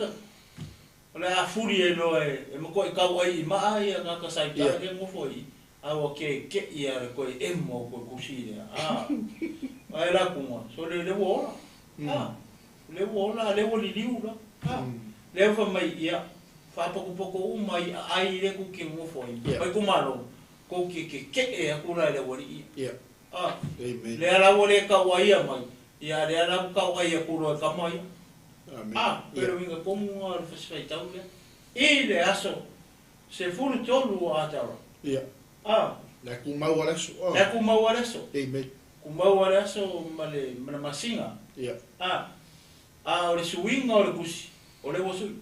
o le a fuli ai loa e matuai tau ai i maa ia tagata Saita lea e nofo i i, a ua keke'i lava le toe emo o toe tusi lea, a ae la kuga, sole o lea ua ola, a o lea ua ola a o lea ua liliu la, a lea ua fai mai, ia, faapotopoto uma i aai lea tou te nonofo ai, ma itumalo, tou te keke'e atu la i le aualii ia. A, lea la ua le tauaia mai, ia lea la ua tauai atu loa e tama ia. A, pei o le uiga tonu lena o le Fasi Faitau lea. I le aso 13 o Atara. A. Le tumau a le aso. Le tumau a le aso. Tumau a le aso ma le, ma le masina. A, a o le suiga o le tusi, o lea ua sui.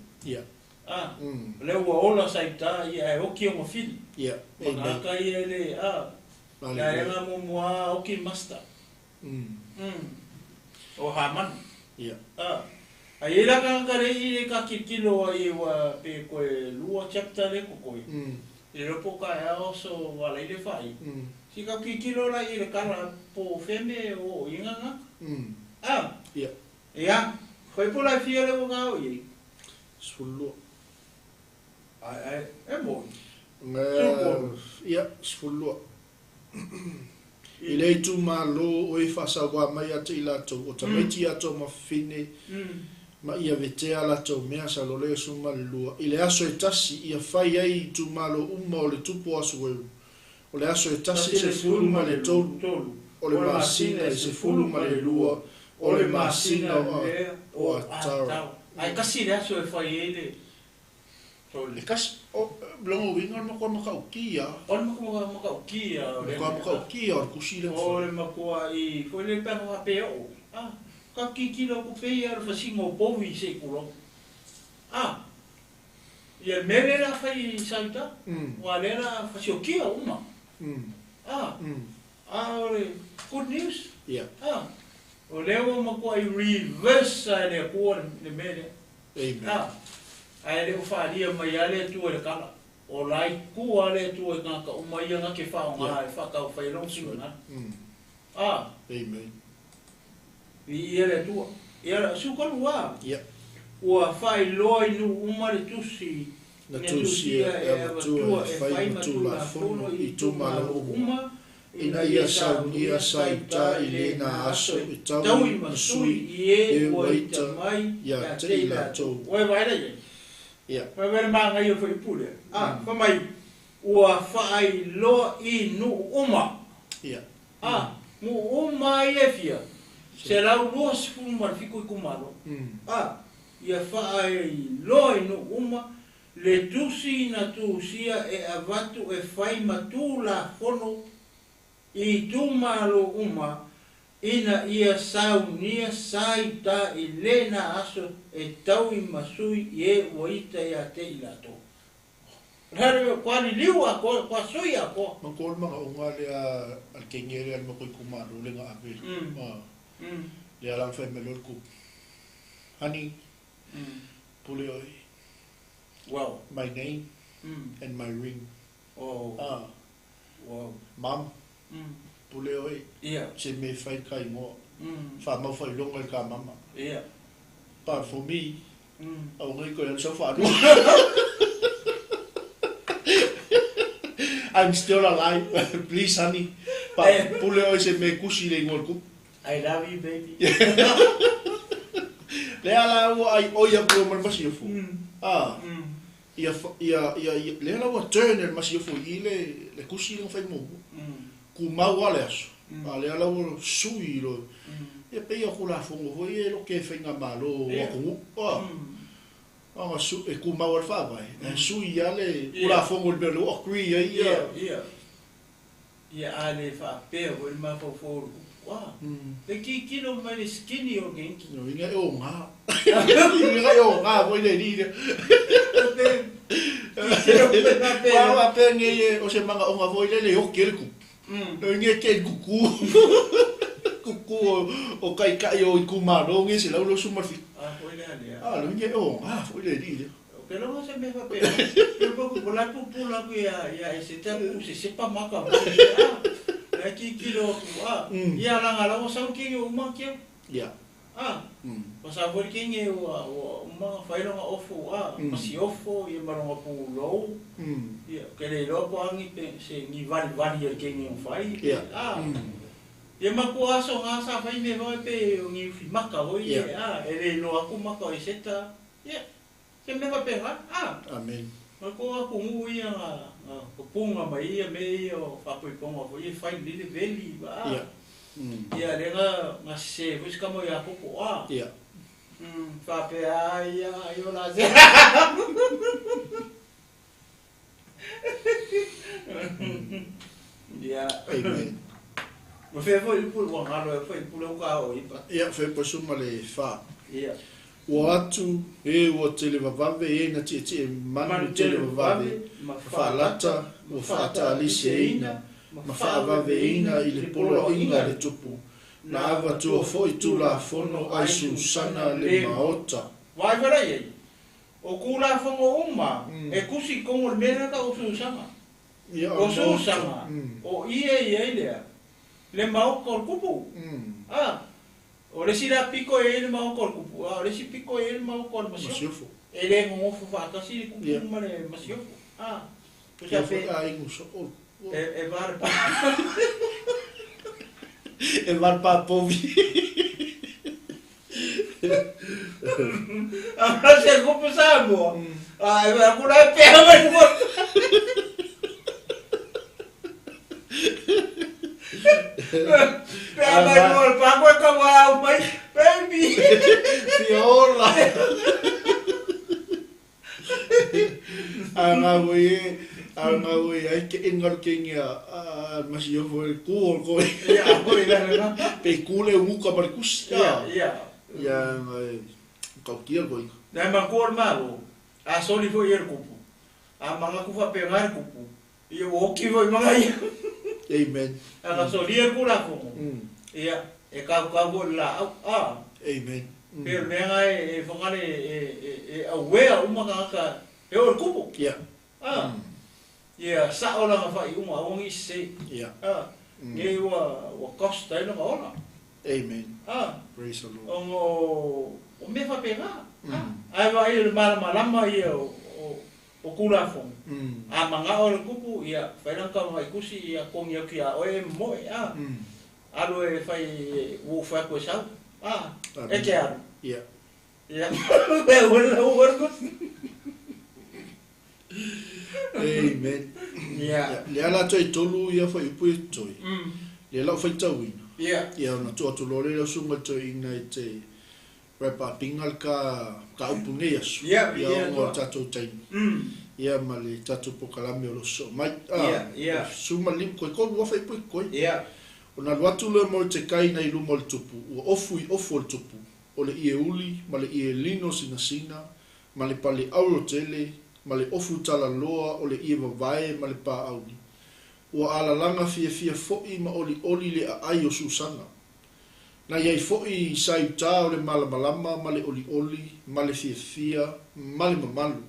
A, o lea ua ola Saita ia ae oki ona fili. Ma tagata ia e le, a, Le aega muamua a oki master. O Hamanu. A. A i ai la tagata le i le ka tilotilo ai ua pe koe lua chapter le totoe. Le iloa po o taeao aso valai le fai. Si ka tilotilo la i le kala po o feme o o i nganga. A. Ia. Fai po la e fia le ua ka o i ai. 12. Ae, ae, e moni. Ia, 12. I le itumalo o e faasauā mai ia te i latou, o tamaiti ia tou mafafine, ma ia vetea latou mea sa lo le 12. I le aso e tasi, ia fai ai itumalo uma o le tupu o Asueu, o le aso e tasi 13 o le masina e 12 o le masina o Atara. Ae tasi le aso e fai ai le E kasi, o, lona uiga o le matua matautia. O le matua matautia o le. Matua matautia o le tusi lea. O le matua i, foi lea pe ana faapea o, a, ka tilotilo atu pea ia o le fasiga o povi se i tulou. A, ia le mea lea la fai i Saita, aua lea la fasiokia uma. A, a o le good news, a, o lea ua matuai reverse e le Atua le mea lea. Amen. A, ae le o faaalia mai lava le Atua i le kala. O la i tua le Atua i tagata uma ia na te faaaoga e faataufai ai lona finagalo. A. Amen. Viia le Atua. Ia, 13 a. Ua faailoa i nuu uma le tusi na tusia e avatua e fai ma Tulafono i itumalo uma, ina ia saunia sa i ta i lena aso e taui ma sui i e ua ita ia te i latou. Ua e vaai la i ai? Ua e vaai le manaia o le fuaiupu lea? A, fai mai, ua faailoa i nuu uma. A, nuu uma ai e fia? 127 itumalo. A, ia faailoa i nuu uma Le tusi na tusia e avatu e fai ma Tulafono i itumalo uma ina ia saunia sa i ta i lena aso e taui ma sui i e ua ita ia te i latou. Hele, kua liliu atoa, kua sui atoa. Manatua le manaoga lea a le teine lea a le matou itumalo le na ave lea la na fai mai loa le tupu, Honey, pule oe. Wow. My name and my ring. Oh. Ah. Wow. Mum. Pule oe. Ia. Se mea e fai le ka igoa. Faamau faailoga i le ka mama. Ia. But for me, aua nei toe alu sau faalua. I'm still alive. Please honey. But pule oe se mea e kusi i le igoa o le kupu. I love you baby. Lea la ua ai oi aku loa ma le masiofo. Ah. Ia ia ia lea la ua turn e le masiofo i le le kusi lea na fai muamua. Kumau lava le aso. A lea la ua sui loa. Ia pei o Tulafono foi ia e loke e faigamalo o atunuu. Ah. Ona su e kumau lava le faavae, ae sui lava le Tulafono i le mea lea ua agree ai ia. Ia. Ia a le faapea foi le mafaufau o le tupu, a, le tilotilo mai le skinny o le keiki. Lona uiga e oga. I o ngā foi le ni le. Wa pe nge o se manga onga foi le le o ke le ku. No nge ke kuku. Kuku o kai kai o i kumaro nge se lau lo suma fi. Ah, foi le ale. Ah, lo nge o ngā foi le ni le. O ke longa se me fa pe. Ke po ku la pu pu la ku ya ya e se ta ku se se pa maka. La ki ki lo ku a. Ia la ngala o sau ki o ma ki. Ya. Ah. Pasa foi ke nge o o ma fai longa ofu a. Ma si ofo ia ma longa pu lo. Ia ke le lo po angi pe se ni vali vali e ke nge o fai. Ah. Ia ma ku aso ngā sa fai me vai pe o ngi fi maka o ia. Ah, e le lo aku maka o se ta. Ia. Se me va pe ha. Ah. Amen. Ma ko aku ngu ia ngā punga mai ia me ia o whapuiponga fo ia fai lile veli ba. Ia. Ia le ngā se fo se kamo ia koko a. Ia. Whape a ia ia la se. Ia. Amen. Ma fe fo i pule wa ngalo e fo i pule uka o ipa. Ia fe po suma le fa. Ia. Ua atu e ua tele vavave e na tie tie manu tele vavave ma whaalata ua whaataliseina ma whaavaveina i le poloaiga le tupu na avatua fo'i tulafono ai Susana le maota. Vai fara iai. O kulafono uma e kusi kongo le mea ka o Susana. O Susana. O ia ia lea. Le maoka o le kupu. Ah. O le sira piko e le maoka o le kupu. O le si piko e le maoka o le masiofo. E le ngongofo whaatasi le kupu ma le masiofo. Ah. Ia fe a ingu so o. E vare pa. E vare pa povi. A se kupu sa mo. Ah, e va kura e pea mai mo. Pea mai mo pa koe ka wau mai. Baby. Fiola. Anga oi ai ke ingal ke ngia a masiofo e ku o koe. Ia, koe la la. Pe ku le umuka pa le kusi. Ia, ia. Ia, kau kia koe. Nai ma ku o malo. A soli fo ia le kupu. A manga ku fa pe ngai kupu. Ia o ki foi manga ia. Amen. Anga soli e ku la ko. Ia, e kau kau la a. Amen. Pe mea e whangare e awea umanga ka e o le kupu. Ia. Ah. Ia, sa o langa whai uma awangi se. Ia. Ah. Nge ua costa e langa ona. Amen. Ah. Praise the Lord. O mea whapenga. Ah. Ai wa i le malamalama ia o kulafongo. A manga o le kupu, ia, whairanga whai kusi, ia kongi au ki a oe moe. Ah. Alu e whai wu whai koe sau. Ah. E ke alu. Ia. Ia. E ua ua kusi. Amen. Ia. Le ala toi tolu ia whai upu e toi. Le lau whai tauina. Ia. Ia ona tua tu lore lau sunga toi ina i te rapa pingal ka upu nei asu. Ia. Ia o tātou taimi. Ia ma le tātou pokalame o lo so mai. Ia. Ia. Suma lim koe kolu ua whai pui koe. Ia. O na luatu le mo te kai nei luma o le tupu. Ua ofu i ofu o le tupu. O le ie uli, ma le ie lino sinasina, ma le pale auro tele, ma le ofu talaloa o le ie vavae ma le pāauli. Ua alalanga fia fia fo'i ma oli oli le aai o Susana. Na iai fo'i i saiutā o le malamalama ma le oli oli, ma le fia fia, ma le mamalu.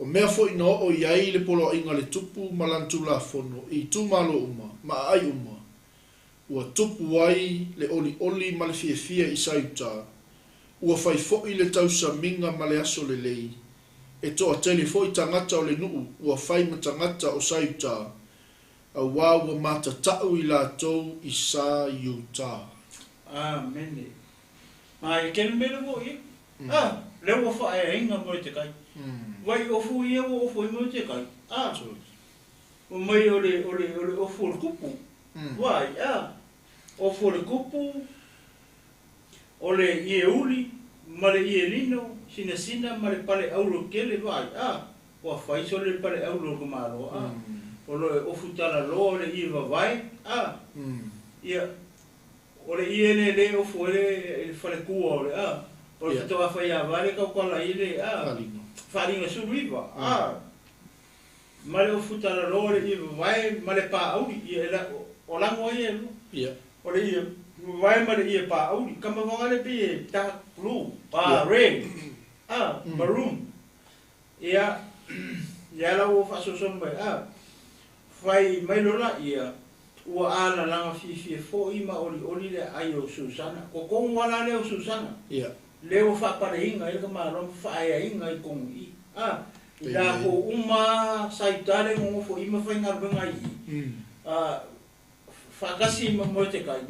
O mea fo'i na o iai le poloaiga le tupu ma lana tulafono i itumalo uma, ma aai uma. Ua tupu ai le oli oli ma le fia fia i saiutā. Ua fai fo'i le tausamiga ma le aso lelei. E toa tele fo'i tangata o le nuu, ua fai ma tangata o saiutā. A wā ua matatau i lātou i saiutā. Amen. Ma e kenu mele mo ia. Ah, le ua whae e inga mo te kai. Vai ofu ia ua ofu i mo te kai. Ah, o mai o le ofu o le kupu. Vai, ah, ofu o le kupu, o le ie uli, ma le ie lino, sinasina ma le pale auro kele vai, ah, ua whaiso le pale auro ko malo, ah, o le ofu talaloa o le ie vavae, ah, ia, o le ie le le ofu e le whalekua o le, ah, O le faatoa faiava le tautala i le faaaliga 19 ma le ofu talaloa le ie vavae ma le paauli ia o lago ai e lua. O le ie vavae ma le ie paauli kama vagale pe e dark blue, red, maroon. Ia ia la ua faasoasoa mai fai mai lola ia ua alalaga fiafia fo'i ma olioli le aai o Susana totonu ala lea o Susana lea ua faapaleiga ai le tamaloa ma faaeaina i totonu i i latou uma sa i uta le nonofo i ma faigaluega ai i faatasi ma Moetekai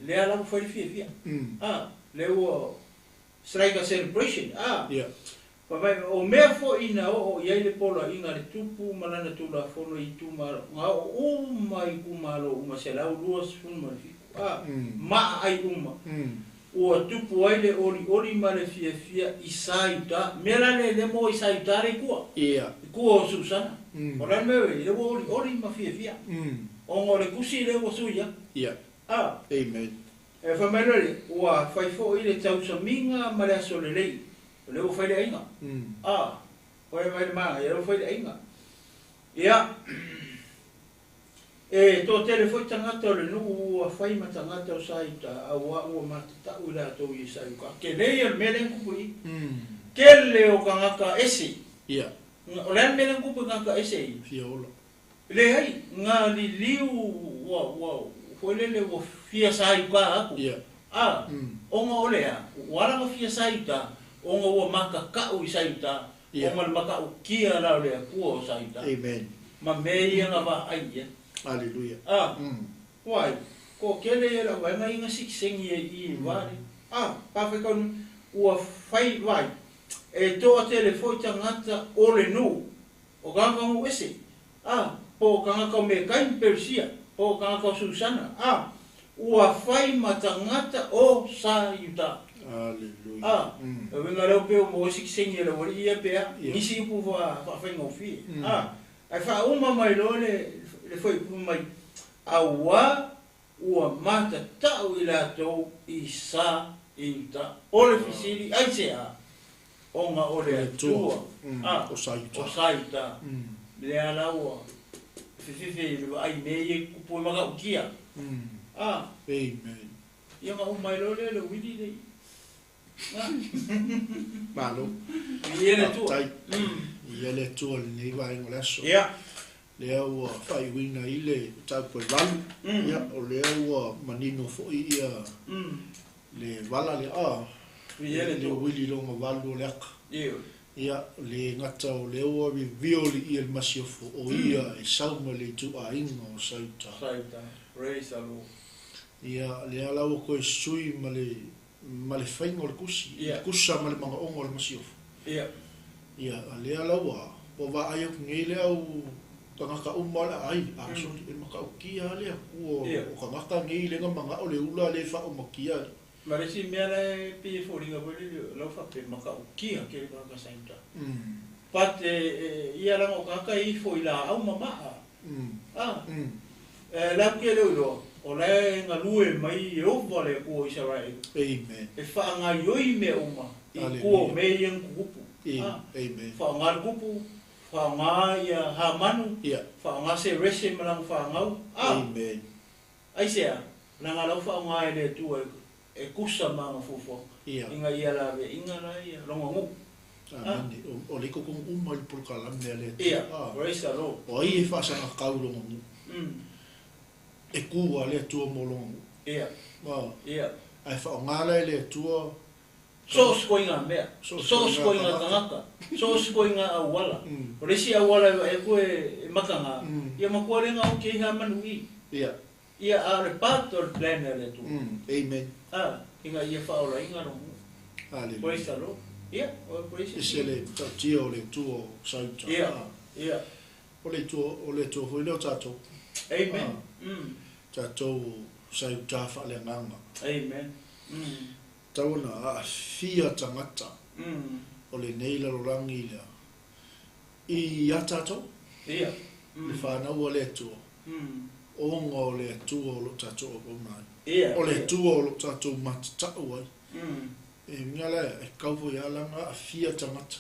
lea la ua fai le fiafia lea ua it's like a celebration Fai mai, o mea foi na oo i ai le poloaiga a le Tupu ma lana Tulafono i itumalo, na oo uma i itumalo uma 127, a, maa ai uma, ua tupu ai le olioli ma le fiafia i sa i uta. Mea la lea lea maua i sa i uta le i tua, i tua o Susana. O le a le mea ua i ai? Lea ua olioli ma fiafia, ona o le tusi lea ua sui atu. A. Amen. E fai mai loa le, ua fai foi le tausamiga ma le aso lelei. O lea ua fai le aiga. A, oe mai le manaia, lea ua fai le aiga. Ia, e toatele foi tagata o le nuu ua fai ma tagata o sa i uta, auā ua matatau i latou i sa i uta. Tele ia o le mea lea na tupu i i. Tele o tagata ese. O le a le mea lea na tupu i tagata ese i? Fia ola. Leai, na liliu ua, ua, foi lele ua fia sa i uta atu. A, ona o le a, ua ala ona fia sa i uta, ona ua matatau i sa i uta, ona le matautia la o le Atua o sa i uta. Amen. Ma mea ia na vaai i ai. Aleluia. A, wai, toatele ia le auvaega ia na sitiseni ai i i le va lea. A, pafai ua fai, vai, e toatele foi tagata o le nuu, O tagata nuu ese, a, po o tagata o Metai ma Perisia, po o tagata o Susana, a, ua fai ma tagata o sa Iuta. Aleluia. A, e uiga lea pei ua maua ai sitiseni e le aualii ia pe a, nisi upu faafaigofie, a, ae faauma mai loa le, le fuaiupu mai, auā ua matatau i latou i sa Iuta. O le fesili, aisea? Ona o le Atua o sa Iuta, lea la ua fefefe i le vaai i mea ia e tupu e matautia. A, Amen. Ia ona uma ai loa lea o le uili lea. Malo. Viia le Atua. Faafetai. Viia le Atua i lenei vaega o le aso. Ia. Lea ua faaiuina ai le mataupu e 8. Ia, o lea ua manino foi ia le vala lea, a, Viia le le Atua. uili lona valu o le aka. Ioe. Ia, le gata o lea ua reveal i le masiofo o ia e sau mai le ituaiga o Sauta. Sauta. Praise the Lord. Ia, lea la ua toe sui ma le ma le faiga o le tusi, Ia. tusa ma le manaoga o le masiofo. Ia. Ia, a lea la ua ua vaai atu nei le au tagata uma o le aai, a soli e matautia lava le Atua Ia. o tagata nei lea na manao le ula le faaomatia ai. Ma le isi mea la e pei e foliga foi lele o lau faapea e matautia tele tagata sa i uta. But ia leaga o tagata e ifo i laau ma maa. A, lau ke leo iloa, o la e galue mai Ieova le Atua o Isaraelu. Amen. E faagaioi mea uma i tua o mea ia na tutupu. A, Amen. faaaoga le tupu, faaaoga ia Hamanu, Ia. faaaoga Serese ma lana fanau. A, Amen. aisea, leaga lau faaaoga e le Atua e tusa ma ana fuafuaga, Ia. ina ia laveaiga la ia lona nuu. Amene. O le totonu uma i le polokalame a le Atua. Ia, A, praise the Lord. o ai e faasagakau lona nuu. E ku a le Atua mo lona nuu. Ia. A, Ia. ae faaaoga la e le Atua So o se koiga mea, So o se so o se koiga koiga tagata, so o se koiga auala. O le isi auala e vaai atu e mataga, ia matua le gaoki ai Hamanu i. Ia. Ia, a o le part o le plan a le Atua. Amen. A, ina ia faaolaina lona nuu. Aleluia. Praise the Lord. Ia, o praise E se le matautia o le Atua o Sauta. Ia, A, ia. o le Atua, o le Atua foi lea o tatou. Amen. Tatou Sauta faaleagaga. Amen. Tatau ona aafia tagata o lenei lalolagi lea ia tatou, Ia. le fanau a le Atua, ona o le Atua o lo o tatou auauna ai. Ia. O le Atua o lo o tatou matatau ai. E uiga la e tatau foi lava la ona aafia tagata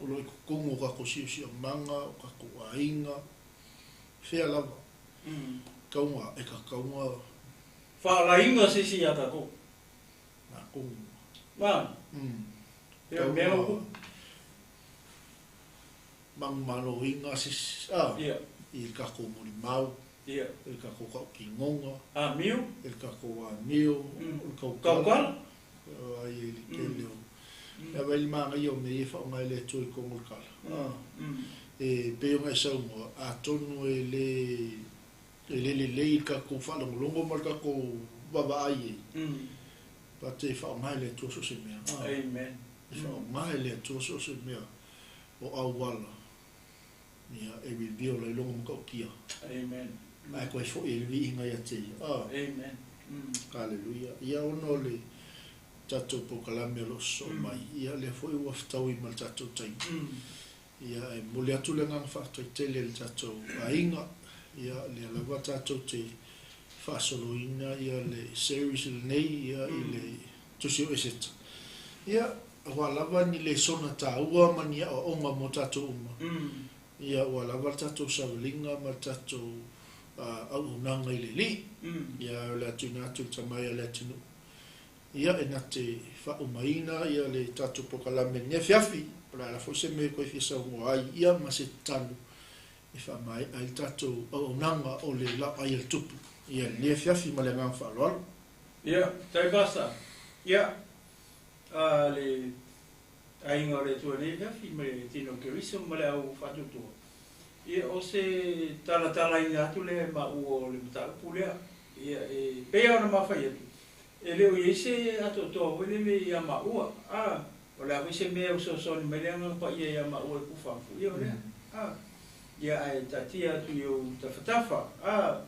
o lo o i totonu o tatou siosiomaga, o tatou aiga, fea lava. Tatau ona, e tatau ona. Faalaina se isi ia tatou. Matou. Ma. Ia mea o. Manumaloina se isi, i le tatou molimau, i le tatou tautinoga, amio, i le tatou amio, o le tautala, ai i le tele o e ava i le manaia o mea ia e faaaoga e le Atua i totonu o le tala. E pei ona e saunoa, atonu e le e le lelei i le tatou faalogologo ma le tatou vaavaai i ai, but e faaaoga e le Atua so o se mea. Amen. E faaaoga e le Atua so o se mea o auala ia e reveal ai lona matautia. Amen. Ae toe foi ai le viiga ia te ia. Amen. Haleluia. Ia ona o le tatou polokalame o lo o sosoo mai, ia lea foi ua fetaui ma le tatou taimi. Ia e momoli atu le agaga faafetai tele i le tatou aiga, ia lea lava tatou te faasoloina ia le series lenei ia i le Tusi o Eseta. Ia aua lava ni lesona taua ma ni aoaoga mo tatou uma, ia ua lava le tatou savaliga ma le tatou auaunaga i le Alii. Ia o le a tuuina atu i le tamai a le atunuu. Ia e na te faaumaina ia le tatou polokalame i lenei afiafi, o le a foi se mea e toe fia saunoa ai ia ma se tatalo e faamaea ai le tatou auaunaga o le laoai a le Tupu ia i lenei afiafi ma le agaga faaaloalo. Ia, tai pasa. Ia, a le aiga o le Atua i lenei afiafi ma le tino o Keriso ma le au faatuatua. Ia, o se talatalaina atu lea e maua o le mataupu lea. Ia, e pei lava ona mafai atu, e le o i ai se atoatoa foi lele ia maua. A, o le a foi se mea e fesoasoani mai le Agaga Paia ia maua e pufafuia o lea. A, ia, ae taatia atu i ou tafatafa. A,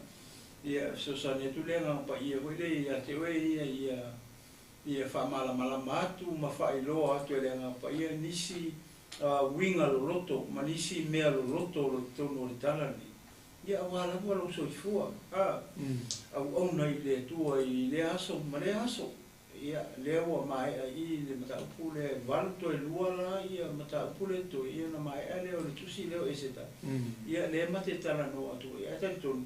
ia, fesoasoani atu le Agaga Paia foi lea ia te oe ia, ia, ia faamalamalama atu ma faailoa atu e le Agaga Paia nisi uiga loloto ma nisi mea loloto o lo o i totonu o le tala lenei. Ia aua lava lou soifua, a, auauna i le Atua i lea aso ma lea aso. Ia, lea ua maea i le mataupu lea e 8 toe 2 la ia mataupu lea toe, ia ona maea lea o le tusi lea o Eseta. Ia, lea ma te talanoa atu ai. Ae talitonu,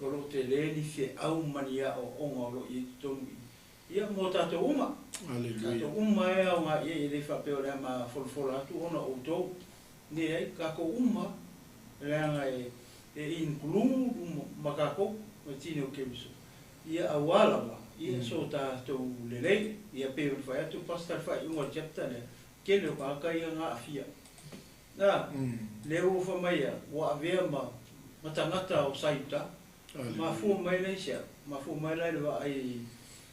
o lo o tele ni feau ma ni aoaoga o lo o i ai totonu i i. Ia, mo tatou uma. Haleluia. Tatou uma e aoga i ai, e le faapea o le a mafolafola atu ona o outou. Leai, tatou uma, leaga e include uma ma tatou, ma tino o Keriso. Ia aua lava, ia so tatou lelei. Ia pei ona fai atu Pastor i le faaiuga o le chapter lea, tele o tagata ia na aafia. Na, lea ua fai mai ia, ua avea ma tagata o Saiuta. Mafua mai la i se a? Mafua mai la i le vaai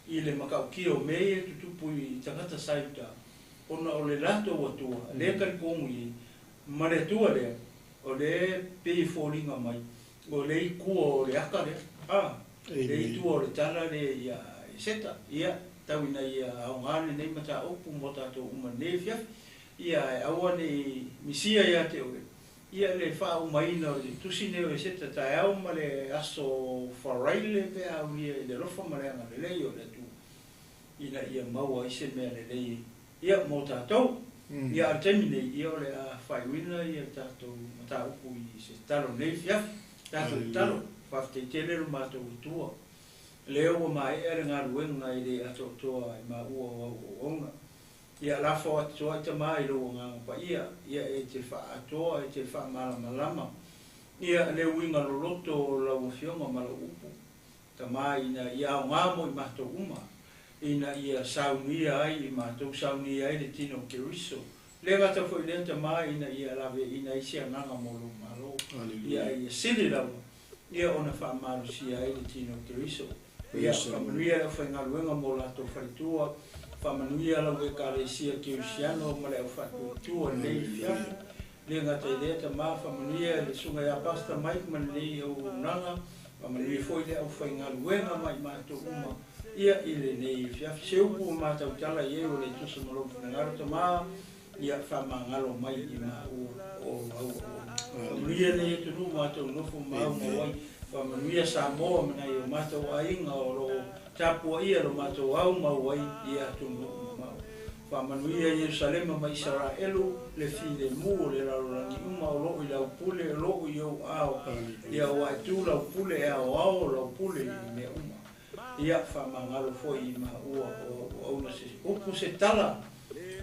i le matautia o mea ia e tutupu i tagata Saiuta, ona o le latou Atua, lea e talitonu i ai, ma le Atua lea, o lea e pei e foliga mai, o le itua o le aka lea, a, le itua o le tala lea ia Eseta. Ia, tau ina ia aoga lenei mataupu mo tatou uma i lenei afiafi, ia e aua ne i misia ia te oe, ia le faaumaina o le tusi nei o Eseta taeao ma le aso Faraile pe a aulia i le alofa ma le agalelei o le Atua, ina ia maua ai se mea lelei ia mo tatou. Ia a o le taimi nei, ia o le a faaiuina ia le tatou mataupu i se tatalo i lenei afiafi. Tatou tatalo, faafetai tele lo matou Atua, lea ua maea le galuega e le atoatoa e maua o au auauna. Ia lafo atu ai Tama i lou Agaga Paia, ia e te faaatoa, e te faamalamalama, ia le uiga loloto o lau Afioga ma lau upu, Tama, ina ia aoga mo i matou uma, ina ia saunia ai i matou, saunia ai le tino o Keriso. Le gata foi lea, Tama, ina ia laveaiina ai se agaga mo lou Malo, ia ia sili lava, ia ona faamalosia ai le tino o Keriso. Ia faamanuia le aufaigaluega mo latou faletua, faamanuia lau Ekalesia Kerisiano ma le aufaatuatua i lenei afiafi. Le gata i lea, Tama, faamanuia le susuga ia Pastor Mike ma lenei auaunaga, faamanuia foi le aufaigaluega ma i matou uma ia i lenei afiafi. Se upu ua matautala i ai ua le tusa ma lou finagalo, Tama, ia faamagalo mai i maua o lau auauna. Faamanuia lenei atunuu matou nofo ma aumau ai. Faamanuia Samoa ma nai o matou aiga o lo o tapuaia lo matou aumau ai i atunuu mamao. Faamanuia Ierusalema ma Isaraelu, le filemu o le lalolagi uma o loo i lau pule, o loo i ou aao, ia ua e tu lau pule e aoao lau pule i mea uma. Ia faamagalo foi i maua o au auauna se upu se tala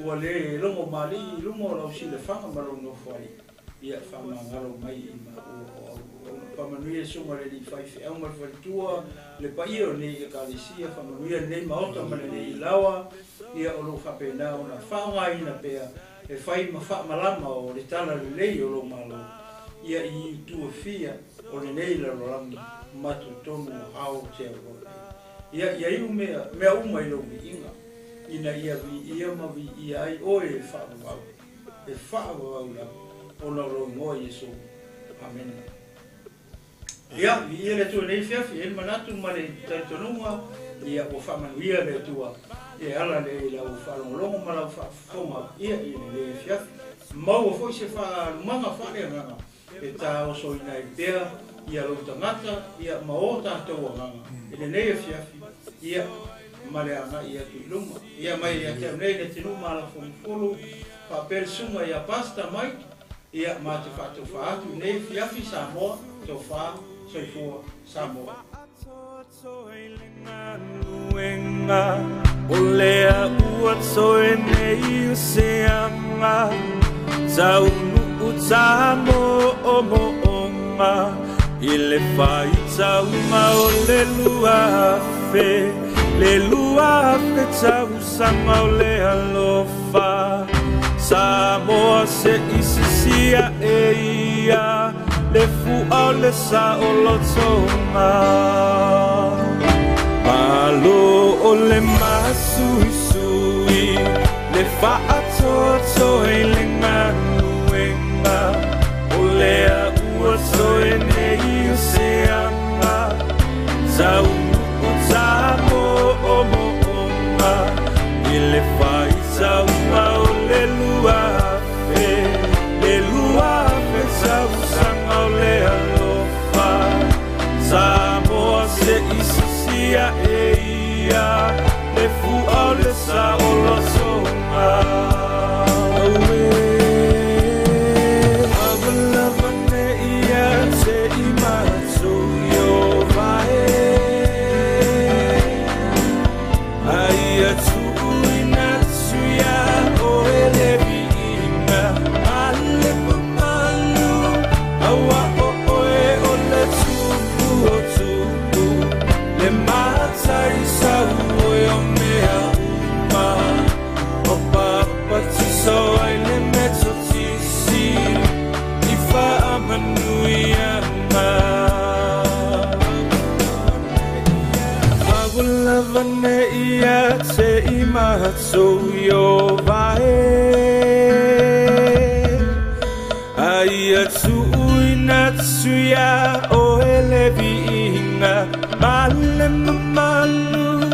ua le logo malii i luga o lau silafaga ma lou nofoalii. Ia faamagalo mai i maua o au auauna. Faamanuia susuga i le alii faifeau ma le faletua, le paia o lenei Ekalesia, faamanuia lenei maota ma lenei laoa, ia o lo o faapena ona faaaogaina pea e fai ma faamalama o le tala lelei o lou Malo, ia i itu e fia o lenei lalolagi ma totonu o ao te auloa nei. Ia, ia iu mea, mea uma i lou viiga, ina ia viia ma viia ai oe e faavavau, e faavavau lava, ona o lou igoa Iesu. Amene. Ia, viia le Atua i lenei afiafi, e i ai le manatu ma le talitonuga, ia ua faamanuia le Atua e ala lea i lau faalogologo ma lau faafofoga ia i lenei afiafi. Maua foi se faalumaga faaleagaga e taosoina ai pea ia lou tagata ia ma o tatou agaga i lenei afiafi ia ma le agai atu i luma. Ia mai ia te au nei Letenuu Malafonofolo faapea le susuga ia Pastor Mike ia ma te faatofa atu i lenei afiafi Samoa tofa soifua Samoa. O lea ua toe nei o se aga taunuu tāmoomoonga i le faitauga o le 2000, le 2000 tausaga o le alofa. Samoa se i sisia e ia le fua o le saolotoga. Malo o le masuisui, le faatoatoa i le galuega, o lea ua toe nei o se aga taunuu tāmoomoonga i le faitauga o le 2000, le 2000 tausaga o le alofa. Samoa se i sisia e ia le fua o le saolotoga. Auē, lavalava nei ia te i matou Ieova e, a ia tuuina atu iā oe le viiga ma le mamalu, auā o oe o le Tupu o tupu, le Matai sauoe o mea uma, ua papatiso ai le Metotisi i faamanuiaga. Ua lava nei ia te i matou Ieova e, a ia tuuina atu iā oe le viiga ma le mamalu,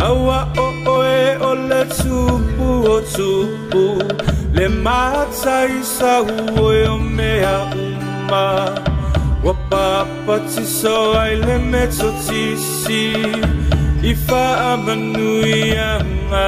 auā o oe o le Tupu o tupu, le Matai sauoe o mea uma, ua papatiso ai le Metotisi i faamanuiaga.